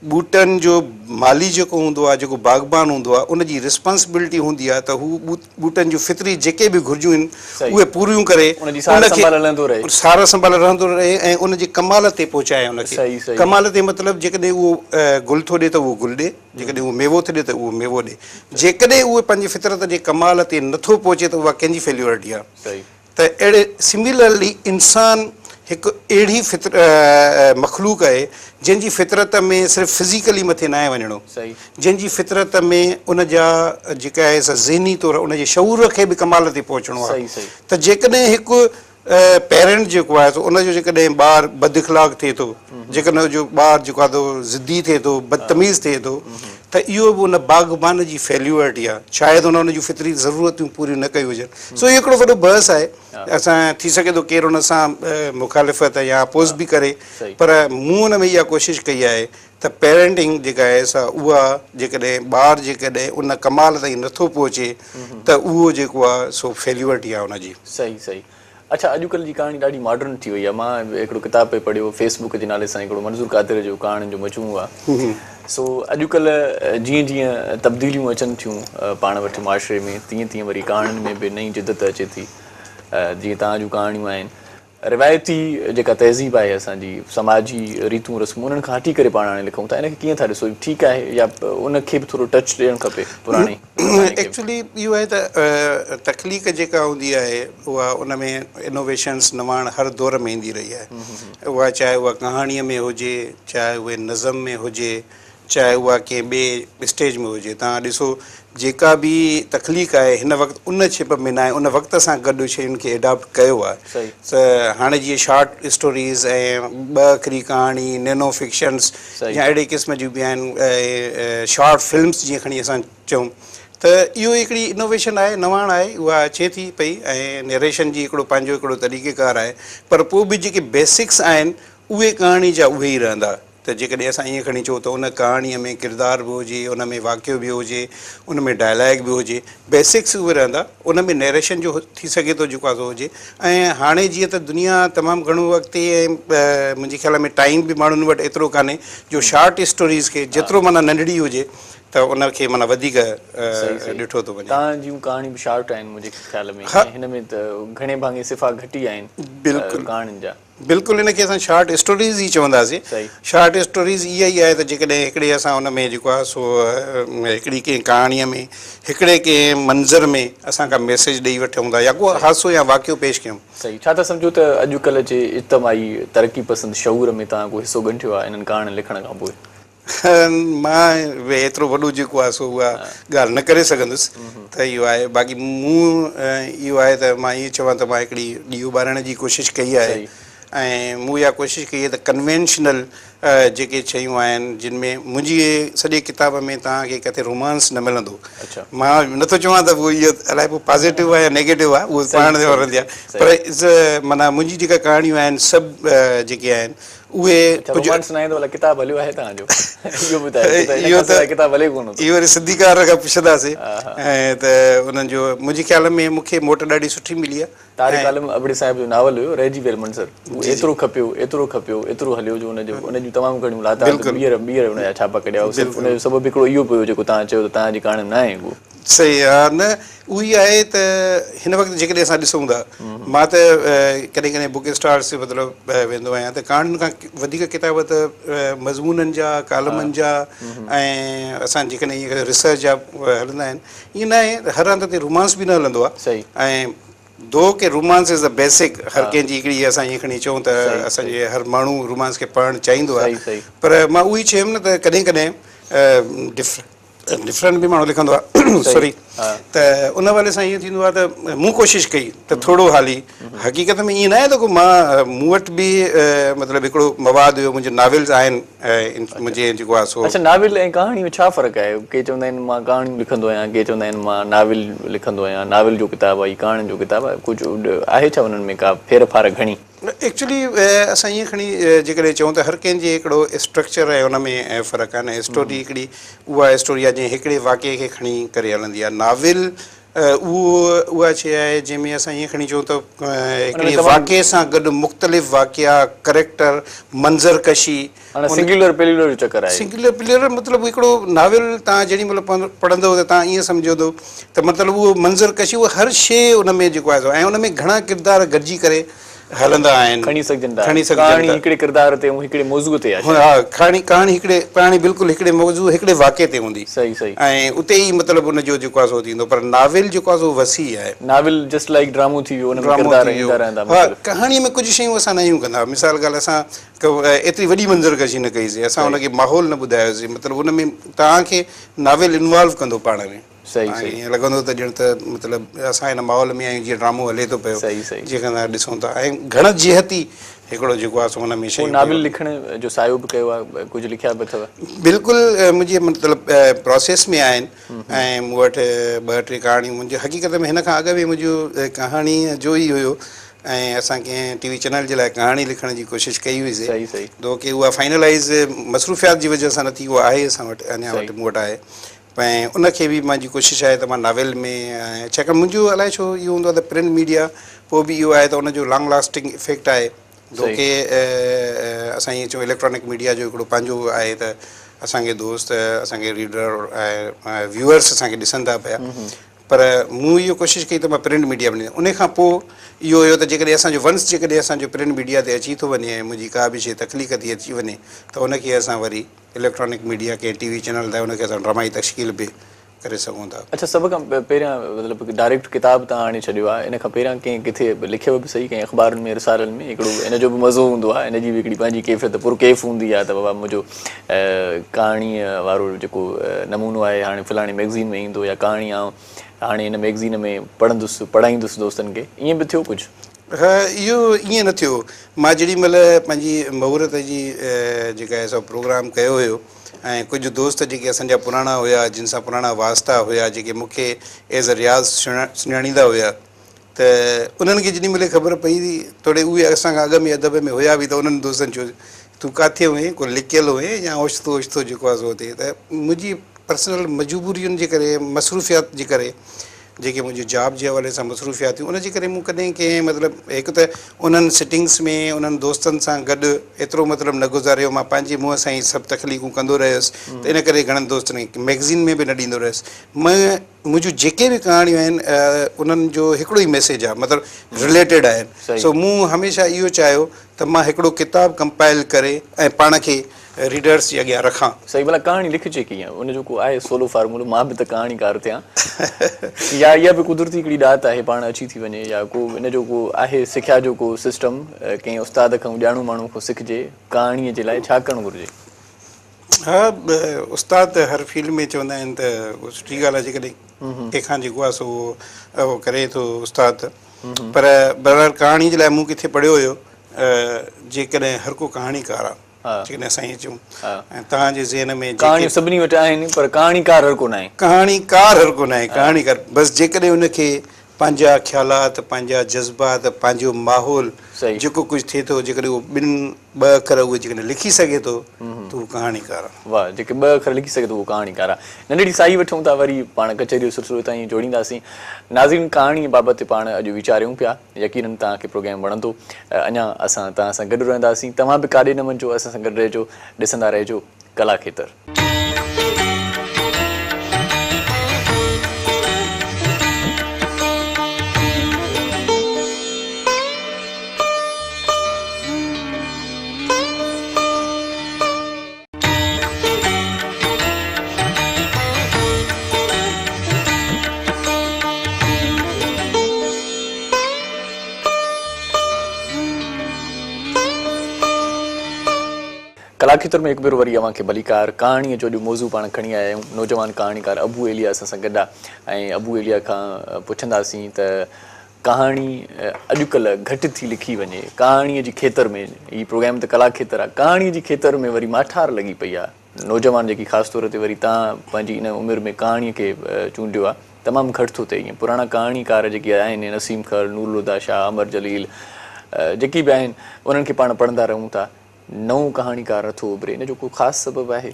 ٻوٽن جو مالي جيڪو هوندو آهي جيڪو باغبان هوندو آهي ان جي رسپانسبلٽي هوندي آهي ته هو ٻوٽن جون فطري جيڪي به گهرجون آهن اهي پوريون ڪري ان جي سار سنڀال لهندو رهي. سار سنڀال رهندو رهي ۽ ان جي ڪمال تي پهچائي ان کي ڪمال تي مطلب جيڪڏهن اهو گل ٿو ڏي ته اهو گل ڏي جيڪڏهن اهو ميوو ٿو ڏي ته اهو ميوو ڏي جيڪڏهن اهو پنهنجي فطرت جي ڪمال تي نٿو پهچي ته اها ڪنهن جي فيليورٽي آهي ته اهڙي سميلرلي انسان هڪ اهڙي فطر مخلوق آهي جنهن جي فطرت ۾ صرف فزيڪلي مٿي ناهي وڃڻو جنهن جي فطرت ۾ ان جا جيڪا آهي سا ذهني طور ان جي شعور کي به ڪمال تي پهچڻو آهي ته جيڪڏهن هڪ پيرنٽ جيڪو آهي سو ان جو جيڪڏهن ٻار بد اخلاق ٿئي ٿو جيڪڏهن ان جو ٻار جيڪو آهي سو ضدي ٿئي ٿو بدتميز ٿئي ٿو ته اهو به ان باغبان جي فيليورٽي آهي شايد ان ان جون فطري ضرورتون پوريون نه ڪيون هجن سو اهو هڪڙو وڏو بحث آهي اسان ٿي سگهي ٿو ڪير ان سان مخالفت يا اپوز به ڪري پر مون ان ۾ اها ڪوشش ڪئي آهي ته پيرنٽنگ جيڪا آهي سا اها جيڪڏهن ٻار جيڪڏهن ان ڪمال تائين نٿو پهچي ته اهو جيڪو آهي سو فيليورٽي آهي ان جي. صحيح صحيح اڇا اڄڪلهه جي ڪهاڻي ڏاڍي ماڊرن ٿي وئي آهي مان هڪڙو ڪتاب پئي پڙهيو فيس بڪ جي نالي سان هڪڙو منظور قادر جو ڪهاڻين جو مجموعو آهي سو اڄڪلهه جيئن جيئن تبديليون اچن ٿيون پاڻ وٽ معاشري ۾ تيئن تيئن وري ڪهاڻين ۾ به نئين جدت اچي ٿي جيئن توهان جون ڪهاڻيون آهن روايتي جيڪا تهذيب آهي اسان جي سماجي ريتون رسمون انهن کان هٽي ڪري پاڻ هاڻي لکون ٿا ان کي ڪيئن ٿا ڏسو ٺيڪ آهي يا ان کي به ٿورو ٽچ ڏيڻ کپي پراڻي زماني کي به. ايڪچولي اهو آهي ته تخليق جيڪا هوندي آهي اها ان ۾ انوويشنس نواڻ هر دور ۾ ايندي رهي آهي اها چاهي اها ڪهاڻيء ۾ هجي چاهي اهي نظم ۾ هجي چاهي اها ڪنهن ٻئي اسٽيج ۾ هجي توهان ڏسو جيڪا به تخليق آهي هن وقت ان شيپ ۾ ناهي ان وقت سان گڏ شين کي اڊاپٽ ڪيو آهي ته هاڻي جيئن شارٽ اسٽوريز ۽ ٻه اکري ڪهاڻي نينو فڪشنس يا اهڙي قسم جون به آهن ۽ شارٽ فلمس جيئن کڻي اسان چئون ته اهو هڪڙي انوويشن آهي نواڻ آهي اها اچي ٿي پئي ۽ نيريشن جي هڪڙو پنهنجو هڪڙو طريقيڪار آهي پر پوء به جيڪي بيسڪس آهن اهي ڪهاڻي جا اهي ئي رهندا ته جيڪڏهن اسان ائين کڻي چئون ته ان ڪهاڻيء ۾ ڪردار به هجي، ان ۾ واقعو به هجي، ان ۾ ڊائلاگ به هجي، بيسڪس اهي رهندا، ان ۾ نيريشن جو ٿي سگهي ٿو جيڪو آهي سو هجي ۽ هاڻي جيئن ته دنيا تمام گهڻو اڳتي ۽ منهنجي خيال ۾ ٽائيم به ماڻهن وٽ ايترو ڪانهي جو شارٽ اسٽوريز کي جيترو معنيٰ ننڍڙي هجي ته ان کي معنيٰ وڌيڪ ڏٺو ٿو وڃي. توهان جون ڪهاڻيون به شارٽ آهن منهنجي خيال ۾ ۽ هن ۾ ته گهڻي ڀاڱي صفحا گهٽ ئي آهن ڪهاڻين جا. بلڪل ان کي اسان شارٽ اسٽوريز ئي چونداسين. شارٽ اسٽوريز اها ئي آهي ته جيڪڏهن هڪڙي اسان ان ۾ جيڪو آهي سو هڪڙي ڪنهن ڪهاڻيء ۾ هڪڙي ڪنهن منظر ۾ اسان ڪا ميسيج ڏئي وٺون ٿا يا ڪو حادثو يا واقعو پيش ڪيون. صحيح. ڇا ٿا سمجهو ته اڄڪلهه جي اجتماعي ترقي پسند شعور ۾ توهان ڪو حصو ڳنڍيو آهي انهن ڪهاڻين لکڻ کان پوء؟ مان به ايترو وڏو جيڪو آهي سو اها ڳالهه نه ڪري سگهندس ته اهو آهي باقي مون اهو آهي ته مان ائين چوان ته مان هڪڙي ڏيئو ٻارڻ جي ڪوشش ڪئي آهي ۽ مون اها ڪوشش ڪئي آهي ته ڪنوينشنل جيڪي شيون آهن جن ۾ منهنجي سڄي ڪتاب ۾ توهان کي ڪٿي رومانس نه ملندو مان نٿو چوان ته پوء اهو الائي پوء پازيٽو آهي يا نيگيٽو آهي اهو پاڻ تي ورندي آهي پر معنيٰ منهنجي جيڪا ڪهاڻيون آهن سڀ جيڪي آهن اهي اڇا رومانس ناهي ته ڀلا ڪتاب هليو آهي توهان جو اهو ٻڌايو ڇو ته ان کان سواء ڪتاب هلي ڪونه ٿو. اهو وري سنڌيڪار کان پڇنداسين ۽ ته انهن جو منهنجي خيال ۾ مون کي موٽ ڏاڍي سٺي ملي آهي. طارق عالم ابڙي صاحب جو ناول هيو رهجي ويل منظر اهو ايترو کپيو ايترو کپيو ايترو هليو جو ان جو ان جون تمام گهڻيون لاتعداد ٻيهر ٻيهر ان جا ڇاپا ڪڍيا صرف ان جو سبب هڪڙو اهو به هيو جيڪو توهان چيو ته توهان جي ڪهاڻي ۾ ناهي اهو. صحيح ها نه اهو ئي آهي ته هن وقت جيڪڏهن اسان ڏسون ٿا مان ته ڪڏهن ڪڏهن بڪ اسٽالز تي مطلب ويندو آهيان ته ڪهاڻين کان وڌيڪ ڪتاب ته مضمونن جا ڪالمن جا ۽ اسان جيڪڏهن ائين ريسرچ جا هلندا آهن ائين نه آهي هر هنڌ تي رومانس به نه هلندو آهي ۽ دو ڪي رومانس از the basic هر ڪنهن جي هڪڙي اسان ائين کڻي چئون ته اسان جي هر ماڻهو رومانس کي پڙهڻ چاهيندو آهي پر مان اهو ئي چيم نه ته ڪڏهن ڪڏهن ڊفرنٽ به ماڻهو لکندو آهي سوري ته ان حوالي سان ائين ٿيندو آهي ته مون ڪوشش ڪئي ته ٿورو حالي حقيقت ۾ ائين نه آهي ته ڪو مان مون وٽ به مطلب هڪڙو مواد هيو منهنجو ناولز آهن منهنجي جيڪو آهي سو اڇا ناول ۽ ڪهاڻي ۾ ڇا فرق آهي ڪي چوندا آهن مان ڪهاڻيون لکندو آهيان ڪي چوندا آهن مان ناول لکندو آهيان ناول جو ڪتاب آهي ڪهاڻين جو ڪتاب آهي ڪجهه آهي ڇا انهن ۾ ڪا ڦير ڦار گهڻي؟ ايڪچولي اسان ائين کڻي جيڪڏهن چئون ته هر ڪنهن جي هڪڙو اسٽرڪچر ۽ ان ۾ فرق آهي نه اسٽوري هڪڙي اها اسٽوري آهي جنهن هڪڙي واقعي کي کڻي ڪري هلندي آهي ناول اهو اها شيء آهي جنهن ۾ اسان ائين کڻي چئون ته هڪڙي واقعي سان گڏ مختلف واقعا ڪريڪٽر منظر ڪشي معنيٰ سنگيولر پليورل جو چڪر آهي. سنگيولر پليورل مطلب هڪڙو ناول توهان جيڏي مهل پڙهندؤ ته توهان ائين سمجهندؤ ته مطلب اهو منظر ڪشي اهو هر شيء ان ۾ جيڪو آهي سو ۽ ان ۾ گهڻا ڪردار گڏجي ڪري هلندا آهن. کڻي سگهجن ٿا. کڻي سگهجن ٿا. ڪهاڻي هڪڙي ڪردار تي ۽ هڪڙي موضوع تي آهي. ها ڪهاڻي ڪهاڻي هڪڙي ڪهاڻي بلڪل هڪڙي موضوع هڪڙي واقعي تي هوندي. صحيح صحيح. ۽ اتي ئي مطلب ان جو جيڪو آهي سو ٿيندو پر ناول جيڪو آهي سو وسيع آهي. ناول جسٽ لائيڪ ڊرامو ٿي ويو ان ۾ ڪردار ايندا رهندا مختلف. ها ڪهاڻي ۾ ڪجهه شيون اسان ناهيون ڪندا مثال ڳالهه اسان ايتري وڏي منظر ڪشي نه ڪئي سي اسان ان کي ماحول نه ٻڌايو سي مطلب ان ۾ توهان کي ناول انوالو ڪندو پاڻ ۾ صحيح صحيح ائين لڳندو ته ڄڻ ته مطلب اسان هن ماحول ۾ آهيون جيئن ڊرامو هلي ٿو پيو صحيح صحيح جيئن اسان ڏسون ٿا ۽ گهڻ جهتي هڪڙو جيڪو آهي سو ان ۾ شيون ناول لکڻ جو سعيو به ڪيو آهي ڪجهه لکيا به اٿو؟ بلڪل منهنجي مطلب پراسيس ۾ آهن ۽ مون وٽ ٻه ٽي ڪهاڻيون منهنجي حقيقت ۾ هن کان اڳ به منهنجو ڪهاڻي جو ئي هيو ۽ اسان ڪنهن ٽي وي چينل جي لاء ڪهاڻي لکڻ جي ڪوشش ڪئي هئي سي صحيح صحيح. دو ڪي اها فائنلائيز مصروفيات جي وجه سان نه ٿي اها آهي اسان وٽ اڃا وٽ مون وٽ آهي ۽ ان کي به منهنجي ڪوشش آهي ته مان ناول ۾ ڇاڪاڻ منهنجو الائي ڇو اهو هوندو آهي ته پرنٽ ميڊيا پوء به اهو آهي ته ان جو لانگ لاسٽنگ افيڪٽ آهي دو ڪي اسان ائين چئون اليڪٽرانڪ ميڊيا جو هڪڙو پنهنجو آهي ته اسان کي دوست اسان کي ريڊر ۽ ويوئرس اسان کي ڏسن ٿا پيا پر مون اهو ڪوشش ڪئي ته مان پرنٽ ميڊيا ۾ ان کان پوء اهو هيو ته جيڪڏهن اسان جو ونس جيڪڏهن اسان جو پرنٽ ميڊيا تي اچي ٿو وڃي ۽ منهنجي ڪا به شيء تخليق ٿي اچي وڃي ته ان کي اسان وري اليڪٽرانڪ ميڊيا ڪنهن ٽي وي چينل تي ان کي اسان ڊرامائي تشڪيل به ڪري سگهون ٿا. اڇا سڀ کان پهريان مطلب ڊائريڪٽ ڪتاب توهان آڻي ڇڏيو آهي ان کان پهريان ڪنهن ڪٿي لکيو به سهي ڪنهن اخبارن ۾ رسالن ۾ هڪڙو ان جو به مزو هوندو آهي ان جي به هڪڙي پنهنجي ڪيفيت پر ڪيف هوندي آهي ته بابا منهنجو ڪهاڻيء وارو جيڪو نمونو آهي هاڻي فلاڻي مئگزين ۾ ايندو يا ڪهاڻي آئون هاڻي هن مئگزين ۾ پڙهندس پڙهائيندس دوستن کي ائين به ٿيو ڪجهه؟ ها اهو ائين نه ٿيو مان جيڏي مهل پنهنجي مهورت جي جيڪا آهي سو پروگرام ڪيو هيو ۽ ڪجهه دوست جيڪي اسان جا پراڻا هيا جن سان پراڻا واسطا هيا جيڪي مون کي ايز ا رياض سڃاڻيندا هيا ته انهن کي جيڏي مهل خبر پئي توڙي اهي اسان کان اڳ ۾ ادب ۾ هيا به ته انهن دوستن چيو تون ڪاٿي هئين ڪو لڪيل هئين يا اوچتو اوچتو جيڪو آهي سو هتي ته منهنجي پرسنل مجبورين جي ڪري مصروفيات جي ڪري جيڪي منهنجي جاب جي حوالي سان مصروفيات هيون ان جي ڪري مون ڪڏهن ڪنهن مطلب هڪ ته انهن سٽنگس ۾ انهن دوستن سان گڏ ايترو مطلب نه گذاريو مان پنهنجي منهن سان ئي سڀ تخليقون ڪندو رهيس ته ان ڪري گهڻن دوستن کي مئگزين ۾ به نه ڏيندو رهيس مان منهنجون جيڪي به ڪهاڻيون آهن انهن جو هڪڙو ئي ميسيج آهي مطلب رليٽيڊ آهن سو مون هميشه اهو چاهيو ته مان هڪڙو ڪتاب ڪمپائل ڪري ۽ پاڻ کي ريڊرس جي اڳيان رکان. صحيح ڀلا ڪهاڻي لکجي ڪيئن ان جو ڪو آهي سولو فارمولو مان به ته ڪهاڻيڪار ٿيان يا اها به قدرتي هڪڙي ڏات آهي پاڻ اچي ٿي وڃي يا ڪو ان جو ڪو آهي سکيا جو ڪو سسٽم ڪنهن استاد کان ڄاڻو ماڻهو کان سکجي ڪهاڻيء جي لاء ڇا ڪرڻ گهرجي؟ ها استاد ته هر فيلڊ ۾ چوندا آهن ته اهو سٺي ڳالهه آهي جيڪڏهن ڪنهن کان جيڪو آهي سو اهو ڪري ٿو استاد ته پر بهرحال ڪهاڻي جي لاء مون ڪٿي پڙهيو هيو جيڪڏهن هر ڪو ڪهاڻيڪار آهي جيڪڏهن اسان ائين چئون ۽ توهان جي ذهن ۾ ڪهاڻيون سڀني وٽ آهن پر ڪهاڻيڪار هر ڪو ناهي. ڪهاڻيڪار هر ڪو ناهي ڪهاڻيڪار بس جيڪڏهن ان کي پنهنجا خيالات پنهنجا جذبات پنهنجو ماحول جيڪو ڪجهه ٿئي ٿو جيڪڏهن اهو ٻن ٻه اکر اهي جيڪڏهن لکي سگهي ٿو ته هو ڪهاڻيڪار آهي. واهه جيڪي ٻه اکر لکي سگهي ٿو اهو ڪهاڻيڪار آهي. ننڍڙي ساهي وٺون ٿا وري پاڻ ڪچهري جو سلسلو هتان ئي جوڙينداسين. ناظرين ڪهاڻيء بابت پاڻ اڄ ويچاريون پيا يقينن توهان کي پروگرام وڻندو اڃا اسان توهان سان گڏ رهنداسين توهان به ڪاڏي نه وڃجو اسان سان گڏ رهجو ڏسندا رهجو ڪلا کيتر. ڪلاکيتر ۾ هڪ ڀيرو وري اوهان کي ڀليڪار. ڪهاڻيء جو اڄ موضوع پاڻ کڻي آيا آهيون. نوجوان ڪهاڻيڪار ابو ايليا اسان سان گڏ آ ۽ ابو ايليا کان پڇنداسين ته ڪهاڻي اڄڪلهه گهٽ ٿي لکي وڃي. ڪهاڻيء جي کيتر ۾ هي پروگرام ته ڪلاکيتر آ. ڪهاڻيء جي کيتر ۾ وري ماٺار لڳي پئي آ. نوجوان جيڪي خاص طور تي وري توهان پنهنجي ان عمر ۾ ڪهاڻيء کي چونڊيو آ تمام گهٽ ٿو ٿئي ائين. پراڻا ڪهاڻيڪار جيڪي آهن نسيم کرل، نورالهديٰ شاهه، امر جليل جيڪي به آهن انهن کي پاڻ پڙهندا رهون ٿا. نئون ڪهاڻيڪار نٿو اڀري ان جو ڪو خاص سبب آهي؟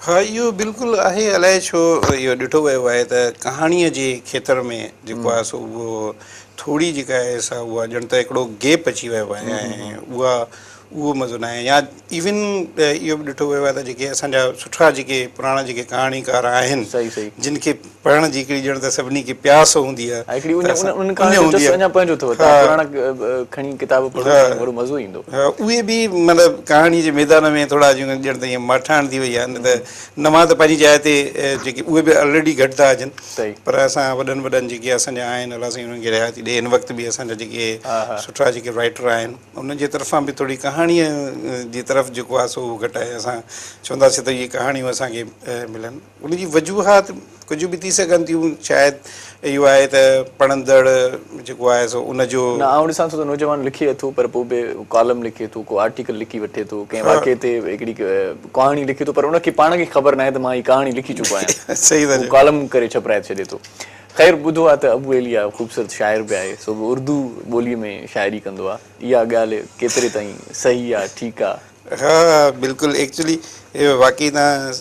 ها اهو بلڪل آهي الائي ڇو اهو ڏٺو ويو آهي ته ڪهاڻيء جي کيتر ۾ جيڪو آهي سو اهو ٿوري جيڪا آهي سا اها ڄڻ ته هڪڙو گيپ اچي ويو آهي ۽ اها اهو مزو ناهي يا ايون اهو به ڏٺو ويو آهي ته جيڪي اسان جا سٺا جيڪي پراڻا جيڪي ڪهاڻيڪار آهن جن کي پڙهڻ جي هڪڙي ڄڻ ته سڀني کي پياس هوندي آهي. ها هڪڙي اڃ انهن ڪهاڻين جو چس اڃا پنهنجو اٿو توهان پراڻا کڻي ڪتاب پڙهو ته وڏو مزو ايندو. ها اهي به مطلب ڪهاڻي جي ميدان ۾ ٿورا ڄڻ ته ائين ماٺاڻ ٿي وئي آهي نه ته نوان ته پنهنجي جاء تي جيڪي اهي به آلريڊي گهٽ ٿا اچن پر اسان وڏن وڏن جيڪي اسان جا آهن الله سائين انهن کي حياتي ڏي هن وقت به اسان جا جيڪي سٺا جيڪي رائيٽر آهن انهن جي طرفان به ٿوري ڪهاڻيء جي طرف جيڪو آهي سو گهٽ آهي اسان چونداسين ته اهي ڪهاڻيون اسان کي ملن. ان جي وجوهات ڪجهه به ٿي سگهن ٿيون، شايد اهو آهي ته پڙهندڙ جيڪو آهي سو ان جو. نه آئون ڏسان ٿو ته نوجوان لکي اٿو پر پوء به ڪالم لکي ٿو، ڪو آرٽيڪل لکي وٺي ٿو، ڪنهن واقعي تي هڪڙي ڪهاڻي لکي ٿو پر ان کي پاڻ کي خبر ناهي ته مان هي ڪهاڻي لکي چڪو آهيان. صحيح ٿا هو چئو. ڪالم ڪري ڇپرائي ڇڏي ٿو. خير ٻڌو آهي ته ابو ايليا خوبصورت شاعر به آهي سو به اردو ٻوليء ۾ شاعري ڪندو آهي. اها ڳالهه ڪيتري تائين صحيح آهي ٺيڪ آهي؟ ها بلڪل ايڪچولي واقعي توهان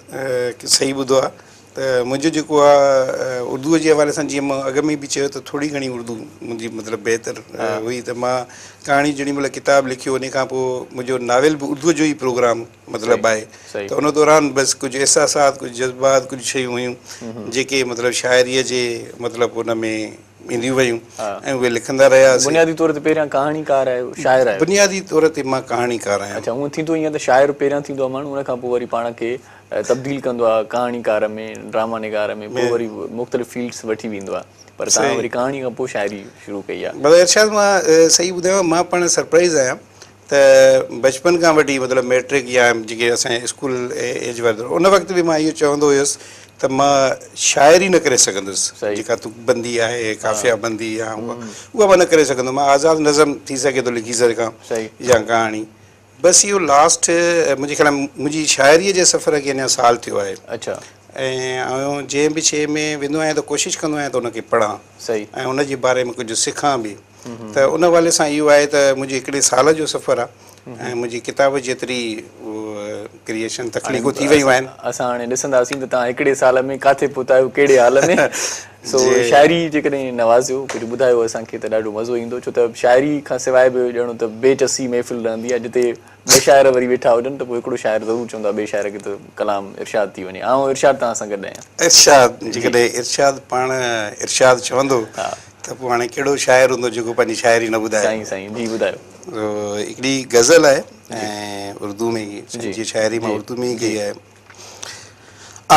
صحيح ٻڌو آهي ته منهنجو جيڪو آهي اردوء جي حوالي سان جيئن مان اڳ ۾ به چيو ته ٿوري گهڻي اردو منهنجي مطلب بهتر هئي ته مان ڪهاڻي جيڏي مهل ڪتاب لکيو ان کان پوء منهنجو ناول به اردوء جو ئي پروگرام مطلب آهي ته ان دوران بس ڪجهه احساسات ڪجهه جذبات ڪجهه شيون هيون جيڪي مطلب شاعريء جي مطلب ان ۾ اينديون ويون ۽ اهي لکندا رهياسين. بنيادي طور تي پهريان ڪهاڻيڪار آهيو، شاعر آهيو؟ بنيادي طور تي مان ڪهاڻيڪار آهيان. اڇا هونئن ٿيندو ائين ته شاعر پهريان ٿيندو آهي ماڻهو ان کان پوء وري پاڻ کي تبديل ڪندو آهي ڪهاڻيڪار ۾ ڊراما نگار ۾ پوء وري مختلف فيلڊس وٺي ويندو آهي پر توهان وري ڪهاڻي کان پوء شاعري شروع ڪئي آهي. بابا ارشاد مان صحيح ٻڌايان مان پاڻ سرپرائز آهيان ته بچپن کان وٺي مطلب ميٽرڪ يا جيڪي اسان جا اسڪول ايج وارا دور ان وقت به مان اهو چوندو هيس ته مان شاعري نه ڪري سگهندس جيڪا تڪ بندي آهي قافيه بندي يا اها مان نه ڪري سگهندس مان آزاد نظم ٿي سگهي ٿو لکي سگهان يا ڪهاڻي بس اهو لاسٽ منهنجي خيال ۾ منهنجي شاعريء جي سفر کي اڃا سال ٿيو آهي ۽ آئون جنهن به شيء ۾ ويندو آهيان ته ڪوشش ڪندو آهيان ته ان کي پڙهان ۽ ان جي باري ۾ ڪجهه سکان به ته ان حوالي سان اهو آهي ته منهنجي هڪڙي سال جو سفر آهي ۽ منهنجي ڪتاب جيتري ڪريئيشن تخليقون ٿي ويون آهن. اسان هاڻي ڏسنداسين ته توهان هڪڙي سال ۾ ڪاٿي پهتا آهيو ڪهڙي حال ۾ سو شاعري جيڪڏهن نوازيو ڪجهه ٻڌايو اسان کي ته ڏاڍو مزو ايندو ڇو ته شاعري کان سواء به ڄڻ ته بي چسي محفل رهندي آهي جتي ٻه شاعر وري ويٺا هجن ته پوء هڪڙو شاعر ضرور چوندو آهي ٻئي شاعر کي ته ڪلام ارشاد ٿي وڃي. آئون ارشاد توهان سان گڏ آهيان. ارشاد، جيڪڏهن ارشاد پاڻ ارشاد چوندو ته پوء هاڻي ڪهڙو شاعر هوندو جيڪو پنهنجي شاعري نه ٻڌائي. سائين سائين جي ٻڌايو. هڪڙي غزل آهي ۽ اردو ۾ جي شاعري مان اردو ۾ ئي ڪئي آهي.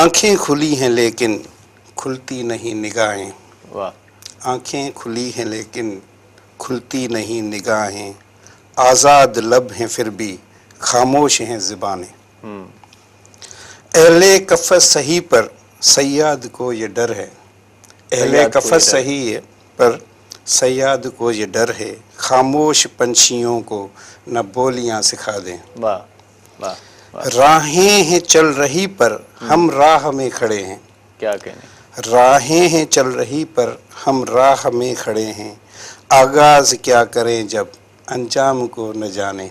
آنکين کلي هين ليڪن کلتي نهين نگاهين. واه. آنکين کلي هين ليڪن کلتي نهين نگاهين. آزاد لب هين ڦر ڀي خاموش هين زبانين. اهل قفس سهي پر صياد ڪو يه ڊر هي اهل قفس سهي پر صياد ڪو يه ڊر هي خاموش پنڇيون ڪو نه بوليان سکا دين. راهين هين چل رهي پر هم راهه مين کڙي هين. راهين هين چل رهي پر هم راهه مين کڙي هين آغاز ڪيا ڪرين جب انجام ڪو نه جاني.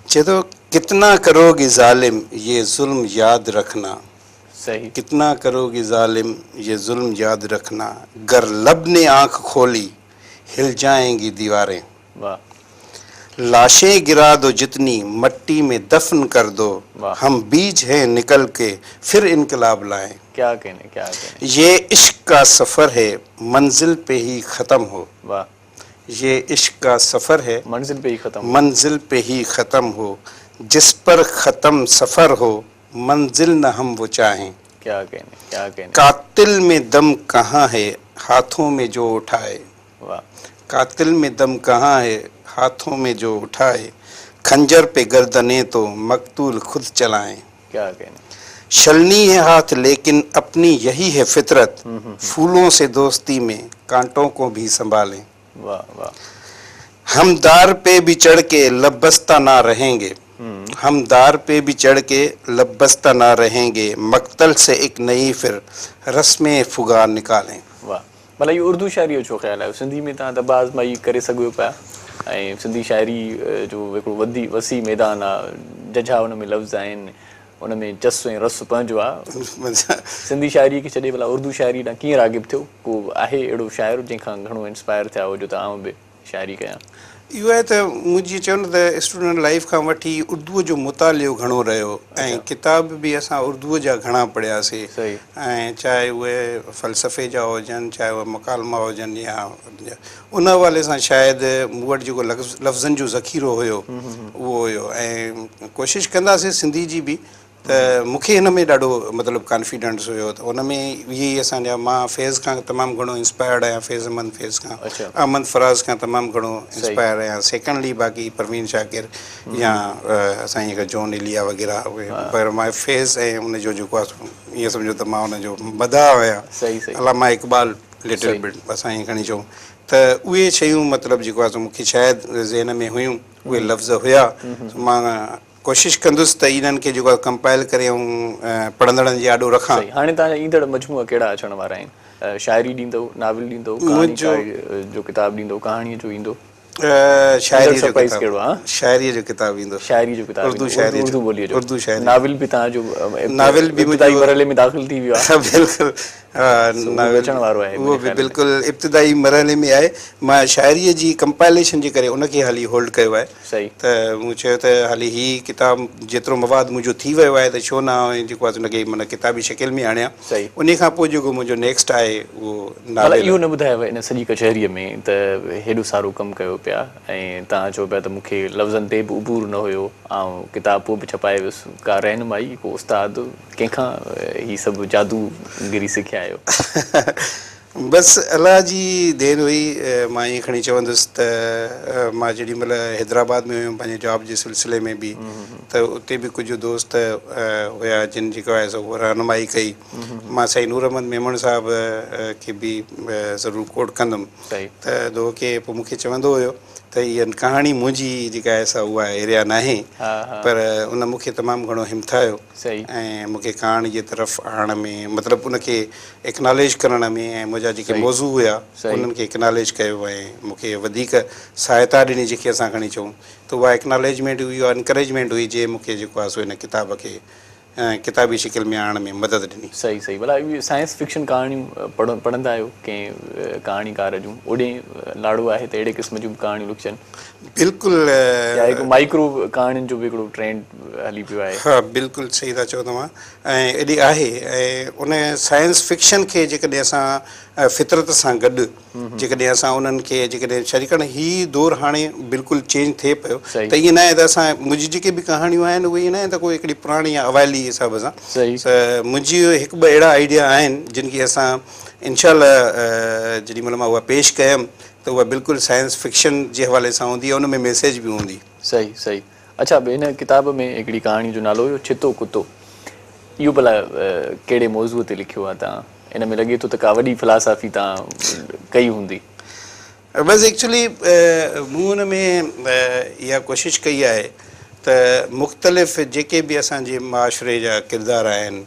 چئي ٿو ڪتنا ڪروگي ظالم يه ظلم ياد رکنا ڪتنا ڪروگي ظالم يه ظلم ياد رکنا گر لب ني آنک کولي هل جائين گي ديوارين. لاشين گرا دو جتني مٽي مين دفن ڪر دو هم بيج هين نڪل ڪي ڦر انقلاب لائين. ڪيا ڪهني ڪيا ڪهني. يه عشق ڪا سفر هي منزل پي هي ختم هو. يه عشق ڪا سفر هي منزل پي هي ختم هو. منزل پي هي ختم هو جس پر ختم سفر هو منزل نه هم وو چاهين. ڪيا ڪهني ڪيا ڪهني. قاتل مين دم ڪهان هي هاٿون مين جو اٺائي. واه. قاتل مين دم ڪهان هي هاٿون مين جو اٺائي. खंजर पे गर्दने तो मकतूल खुद चलाएं। क्या कहने। छलनी है हाथ लेकिन अपनी यही है फितरत, फूलों से दोस्ती में कांटों को भी संभालें। वाह वाह। हम दार पे भी चढ़ के लबस्ता ना रहेंगे, हम दार पे भी चढ़ के लबस्ता ना रहेंगे, मकतल से एक नई फिर रस्म फुगा निकालें। वाह। भला इहो उर्दू शाइरी जो छो ख़्यालु आहे? सिंधी में तव्हां तब आज़माई करे सघो पिया ऐं सिंधी शाइरी जो हिकिड़ो वधी वसी मैदान आहे, जझा हुन में लफ़्ज़ आहिनि, उन में चस ऐं रस पंहिंजो आहे। सिंधी शाइरी खे छॾे भला उर्दू शाइरी ॾांहुं कीअं राग़िब थियो? को आहे अहिड़ो शाइर जंहिंखां घणो इंस्पायर थिया हुजो त आउं बि शाइरी कयां? इहो आहे त मूं जीअं चयो न त स्टूडेंट लाइफ खां वठी उर्दूअ जो मुतालियो घणो रहियो ऐं किताब बि असां उर्दूअ जा घणा पढ़ियासीं, ऐं चाहे उहे फ़लसफ़े जा हुजनि, चाहे उहे मुकालमा हुजनि, या उन हवाले सां शायदि मूं वटि जेको लफ़्ज़नि जो ज़ख़ीरो हुयो उहो हुयो। ऐं कोशिशि कंदासीं सिंधी जी बि, त मूंखे हिन में ॾाढो मतिलबु कॉन्फिडेंस हुयो त उन में इहे ई असांजा, मां फैज़ खां तमामु घणो इंस्पायर्ड आहियां, फैज़ अहमद फैज़ खां, अहमद फराज़ खां तमामु घणो इंस्पायर आहियां। सेकेंडली बाक़ी परवीन शाकिर या असांजी जॉन इलिया वग़ैरह उहे, पर मां फैज़ ऐं उनजो जेको आहे ईअं सम्झो त मां उनजो मदाह आहियां। अलामा इक़बाल लिटिल बिट असां ईअं खणी चऊं त उहे शयूं मतिलबु जेको आहे मूंखे शायदि ज़हन में हुयूं, उहे लफ़्ज़ हुया। मां कोशिशि कंदुसि त इन्हनि खे जेको आहे कंपाइल करे ऐं पढ़ंदड़नि जे आॾो रखां। हाणे तव्हांजा ईंदड़ मजमूआ कहिड़ा अचण वारा आहिनि? शाइरी ॾींदव, नावल ॾींदव, कहाणी जो किताब ॾींदव, कहाणीअ जो ईंदो? शाइरी जो किताब, शाइरी जो किताब ईंदो, शाइरी जो किताब, उर्दू शाइरी, उर्दू ॿोलीअ जो, उर्दू शाइरी। नावल बि तव्हांजो, नावल बि इब्तिदाई मरहले में दाख़िल थी वियो आहे। बिल्कुलु, नावल अचण वारो आहे, उहो बि बिल्कुलु इब्तिदाई मरहले में आहे। मां शाइरीअ जी कंपाइलेशन जे करे उनखे हाली होल्ड कयो आहे। सही। त मूं चयो त हाली हीउ किताब जेतिरो मवाद मुंहिंजो थी वियो आहे त छो न जेको आहे उनखे माना किताबी शकिल में आणियां। सही। उन खां पोइ जेको मुंहिंजो नेक्स्ट आहे उहो नावल। इहो न ॿुधायो इन सॼी कचहरीअ में त हेॾो सारो कमु कयो पिया ऐं तव्हां चओ पिया त मूंखे लफ़्ज़नि ते बि उबूर न हुयो, ऐं किताब पोइ बि छपाए वियुसि। का रहनुमाई, को उस्ताद, कंहिंखां हीउ सभु जादूगिरी सिखिया आहियो? बसि अलाह जी then हुई। मां ईअं खणी चवंदुसि त मां जेॾी महिल हैदराबाद में हुयुमि पंहिंजे जॉब जे सिलसिले में बि, त उते बि कुझु दोस्त हुया जिन जेको आहे सो रहनुमाई कई। मां साईं नूर अहमद मेमण साहिब खे बि ज़रूरु कोट कंदुमि त दो खे पोइ मूंखे चवंदो हुयो त इहा कहाणी मुंहिंजी जेका आहे सा उहा एरिया न आहे, पर उन मूंखे तमामु घणो हिमथायो ऐं मूंखे कहाणी जे तरफ़ आणण में, मतिलबु उनखे एक्नॉलेज करण में ऐं मुंहिंजा जेके मौज़ू हुया उन्हनि खे एक्नॉलेज कयो ऐं मूंखे वधीक सहायता ॾिनी, जेके असां खणी चऊं त उहा एक्नॉलेजमेंट हुई, उहा इनकरेजमेंट हुई जंहिं मूंखे जेको आहे सो हिन किताब खे किताबी शकिल में आणण में मदद ॾिनी। सही सही। भला साइंस फिक्शन कहाणियूं पढ़ंदा आहियो कंहिं कहाणीकार जूं? ओॾे लाड़ो आहे त अहिड़े क़िस्म जूं कहाणियूं लिखजनि? बिल्कुलु। या हिकु माइक्रो कहाणियुनि जो बि हिकिड़ो ट्रेंड हली पियो आहे। हा, बिल्कुलु सही था चओ तव्हां, ऐं एॾी आहे। ऐं उन साइंस फिक्शन खे जेकॾहिं असां फितरत सां गॾु जेकॾहिं असां उन्हनि खे जेकॾहिं छाकाणि हीउ दौरु हाणे बिल्कुलु चेंज थिए पियो, त ईअं न आहे त असां मुंहिंजी जेके बि कहाणियूं आहिनि उहे ईअं न आहे त कोई हिकिड़ी पुराणी या अवाइली हिसाब सां। त मुंहिंजी हिकु ॿ अहिड़ा आइडिया आहिनि जिन खे असां इनशा जेॾी महिल मां उहा पेश कयमि त उहा बिल्कुलु साइंस फिक्शन जे हवाले सां हूंदी, उन में मैसेज बि हूंदी। सही सही। अच्छा, हिन किताब में हिकिड़ी कहाणी जो नालो हुयो छितो कुतो, इहो भला कहिड़े मौज़ूअ ते लिखियो आहे तव्हां? इन में लॻे थो त का वॾी फिलासफ़ी तव्हां कई हूंदी। बसि एक्चुअली मूं हुन में इहा कोशिशि कई आहे त मुख़्तलिफ़ जेके बि असांजे माशरे जा किरदार आहिनि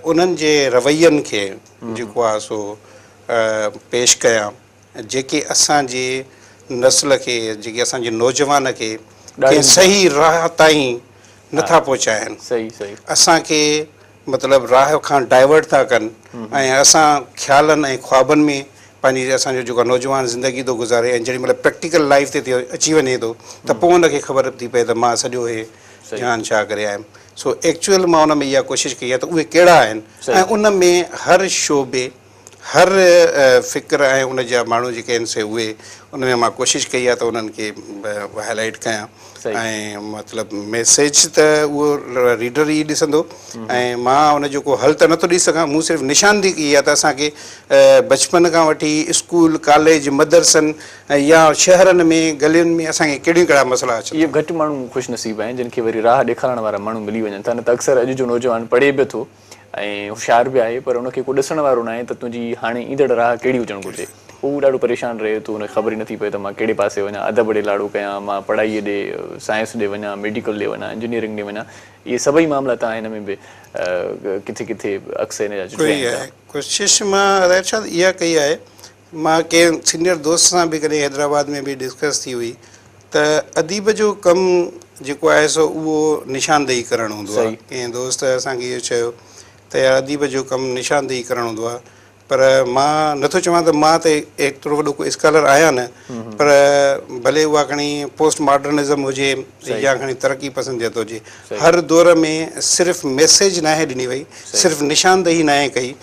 उन्हनि जे रवैयनि खे जेको आहे सो पेश कयां, जेके असांजे नस्ल खे, जेके असांजे नौजवान खे कंहिं सही राह ताईं नथा पहुचाइनि। सही सही। असांखे मतिलबु राह खां डाइवर्ट था कनि ऐं असां ख़्यालनि ऐं ख़्वाबनि में पंहिंजी असांजो जेको नौजवान ज़िंदगी थो गुज़ारे ऐं जेॾी महिल प्रैक्टिकल लाइफ ते अची वञे थो त पोइ हुनखे ख़बर थी पए त मां सॼो हे जहान छा करे आयुमि। सो एक्चुअल मां हुन में इहा कोशिशि कई आहे त उहे कहिड़ा आहिनि ऐं उन में हर शोबे, हर फ़िक्र ऐं उन जा माण्हू जेके आहिनि से उहे ان ۾ مان ڪوشش ڪئي آهي ته انهن کي هائي لائيٽ ڪيان ۽ مطلب ميسيج ته اهو ريڊر ئي ڏسندو ۽ مان ان جو ڪو حل ته نٿو ڏئي سگهان. مون صرف نشاندهي ڪئي آهي ته اسان کي بچپن کان وٺي اسڪول، ڪاليج، مدرسن يا شهرن ۾ گلين ۾ اسان کي ڪهڙيون ڪهڙا مسئلا اچن اهي ٿا. گهٽ ماڻهو خوش نصيب آهن جن کي وري راهه ڏيکارڻ وارا ماڻهو ملي وڃن ٿا نه ته اڪثر اڄ جو نوجوان پڙهي به ٿو ۽ هوشيار به آهي پر ان کي ڪو ڏسڻ وارو ناهي ته تنهنجي هاڻي ايندڙ راهه ڪهڙي هجڻ گهرجي. هو ڏاڍو پريشان رهي ٿو ان کي خبر ئي نٿي پئي ته مان ڪهڙي پاسي وڃان ادب ڏي لاڙو ڪيان مان پڙهائيء ڏي سائنس ڏي وڃان ميڊيڪل ڏي وڃان انجنيئرنگ ڏي وڃان اهي سڀئي معاملا توهان هن ۾ به ڪٿي ڪٿي عڪس هن جا چٽيا ڪئي آهن آهي ڪوشش مان ارشاد اها ڪئي آهي مان ڪنهن سينيئر دوست سان به ڪڏهن حيدرآباد ۾ به ڊسڪس ٿي هئي ته اديب جو ڪم جيڪو آهي سو اهو نشاندهي ڪرڻ هوندو آهي. ڪنهن دوست اسان کي اهو چيو ته يار اديب جو ڪم نشاندهي ڪرڻ هوندو آهي پر مان نٿو چوان ته مان ته ايترو وڏو ڪو اسڪالر آهيان نه پر ڀلي اها کڻي پوسٽ ماڊرنزم هجي يا کڻي ترقي پسنديت هجي هر دور ۾ صرف ميسيج ناهي ڏني وئي صرف نشاندهي ناهي ڪئي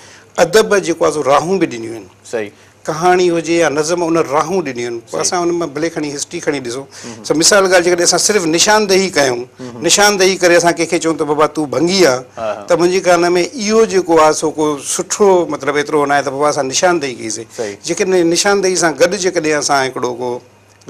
ادب جيڪو آهي سو راهون به ڏنيون آهن. صحيح. ڪهاڻي هجي يا نظم ان راهون ڏنيون آهن. پوء اسان ان مان ڀلي کڻي هسٽري کڻي ڏسون. سو مثال ڳالهه جيڪڏهن اسان صرف نشاندهي ڪيون، نشاندهي ڪري اسان ڪنهن کي چئون ته بابا تون ڀنگي آن ته منهنجي خيال ۾ اهو جيڪو آهي سو ڪو سٺو مطلب ايترو ناهي ته بابا اسان نشاندهي ڪئي سي. جيڪڏهن نشاندهي سان گڏ جيڪڏهن اسان هڪڙو ڪو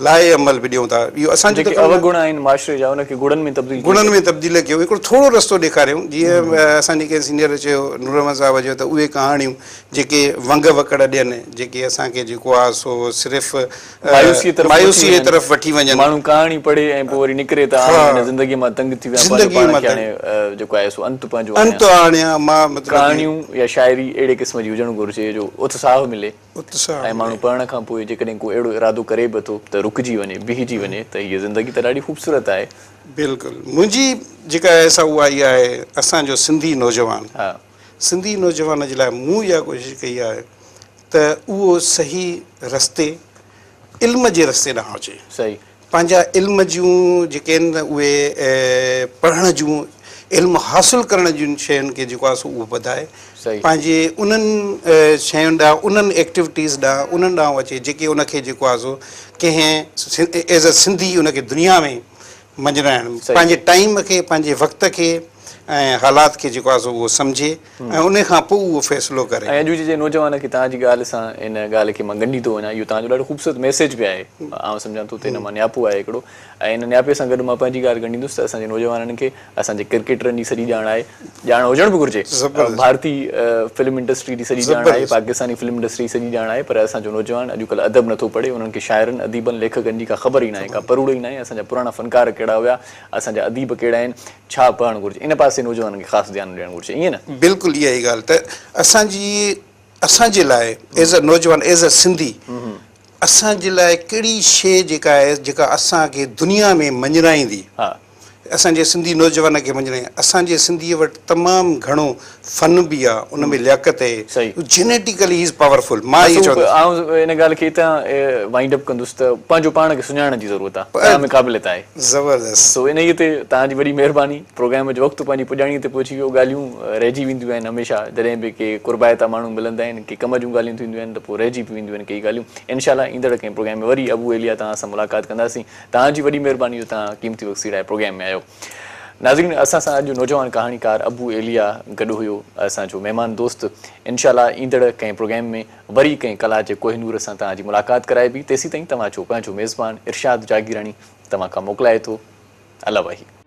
لائحه عمل به ڏيون ٿا. اهو اسان جو ته جيڪي ڪم نه. اوگڻ آهن معاشري جا ان کي گڻن ۾ تبديل ڪيئن گڻن ۾ تبديل ڪيون هڪڙو ٿورو رستو ڏيکاريون جيئن اسان جي ڪنهن سينيئر چيو نور احمد صاحب چيو ته اهي ڪهاڻيون جيڪي ونگ وڪڙ ڏين جيڪي اسان کي جيڪو آهي سو صرف مايوسيء طرف وٺي مايوسيء وڃن. طرف وٺي وڃن. ماڻهو ڪهاڻي پڙهي ۽ پوء وري نڪري ته آئون هن زندگيء مان تنگ ٿي ويو آهيان پنهنجو زندگيء پاڻ مان کي تنگ. هاڻي جيڪو آهي سو انت پنهنجو انت آڻيان. آڻيان مان مطلب. ڪهاڻيون يا شاعري اهڙي قسم جي هجڻ گهرجي جو اتساهه ملي. اتساهه ۽ ماڻهو ملي. پڙهڻ کان پوء جيڪڏهن ڪو اهڙو ارادو ڪري به ٿو ته رڪجي وڃي، بيهجي وڃي ته هيء زندگي ته ڏاڍي خوبصورت آهي. بلڪل منهنجي جيڪا آهي سا اها اها آهي اسان جو سنڌي نوجوان سنڌي نوجوان جي لاء مون اها ڪوشش ڪئي آهي ته اهو صحيح رستي علم جي رستي ڏانهن اچي. صحيح. پنهنجا علم جون جيڪي آهن اهي پڙهڻ جون علم حاصل ڪرڻ جون شين کي جيڪو آهي سو اهو وڌائي پنهنجي انهن شين ڏانهن انهن ايڪٽيوٽيز ڏانهن انهن ڏانهن اچي جيڪي ان کي جيڪو آهي سو ڪنهن ايز ا سنڌي ان کي دنيا ۾ مڃرائڻ پنهنجي ٽائيم کي پنهنجي وقت کي ۽ حالات کي جيڪو آهي سو اهو سمجهي ۽ ان کان پوء اهو فيصلو ڪري. ۽ اڄ جي نوجوان کي توهان جي ڳالهه سان ان ڳالهه کي مان ڳنڍي ٿو وڃان اهو توهان جو ڏاڍو خوبصورت ميسيج به آهي آئون سمجهان ٿو ته ان مان نياپو آهي هڪڙو ۽ ان نياپي سان گڏ مان پنهنجي ڳالهه ڳنڍيندس ته اسان جي نوجوانن کي اسان جي ڪرڪيٽرن جي سڄي ڄاڻ آهي ڄاڻ هجڻ به گهرجي ڀارتي فلم انڊسٽري جي سڄي ڄاڻ آهي پاڪستاني فلم انڊسٽري جي سڄي ڄاڻ آهي پر اسان جو نوجوان اڄڪلهه ادب نٿو پڙهي انهن کي شاعرن اديبن ليکڪن جي ڪا خبر ئي ناهي ڪا پروڙ ئي ناهي اسان جا پراڻا فنڪار ڪهڙا هيا اسان جا اديب ڪهڙا آهن ڇا پڙهڻ گهرجي ان پاسي نوجوانن کي خاص ڌيان ڏيڻ گهرجي ائين نه؟ بلڪل اها ئي ڳالهه ته اسان جي اسان جي لاء ايز ا نوجوان ايز ا سنڌي اسان جي لاء ڪهڙي شيء جيڪا آهي جيڪا اسان کي دنيا ۾ مڃرائيندي اسان جي سنڌي نوجوان کي مڃرائيندي اسان جي سنڌي وٽ تمام گهڻو فن به آ ان ۾ لياقت آهي جينيٽيڪلي هي از پاورفل مان ائين چوندس. آئون ان ڳالهه کي اتان وائنڊ اپ ڪندس ته پنهنجو پاڻ کي سڃاڻڻ جي ضرورت آ توهان ۾ قابليت آهي. زبردست. سو انهيء تي توهان جي وڏي مهرباني. پروگرام جو وقت پنهنجي پڄاڻيء تي پهچي ويو. ڳالهيون رهجي وينديون آهن هميشه جڏهن به ڪي قربائتا ماڻهو ملندا آهن ڪي ڪم جون ڳالهيون ٿينديون آهن ته پوء رهجي به وينديون آهن ڪيئي ڳالهيون. انشاء الله ايندڙ ڪنهن پروگرام ۾ وري ابو ايليا توهان سان ملاقات ڪنداسين. توهان جي وڏي مهرباني جو توهان قيمتي وقت سيڙائي پروگرام ۾ آيو. ناظرين اسان سان اڄ نوجوان ڪهاڻيڪار ابو ايليا گڏ هيو اسان جو مهمان دوست. انشاء الله ايندڙ ڪنهن پروگرام ۾ وري ڪنهن ڪلا جي ڪوهه نور سان توهان جي ملاقات ڪرائبي. تيسيتائين توهان جو پنهنجو ميزبان ارشاد جاگيراڻي توهان کان موڪلائي ٿو. الله واهي.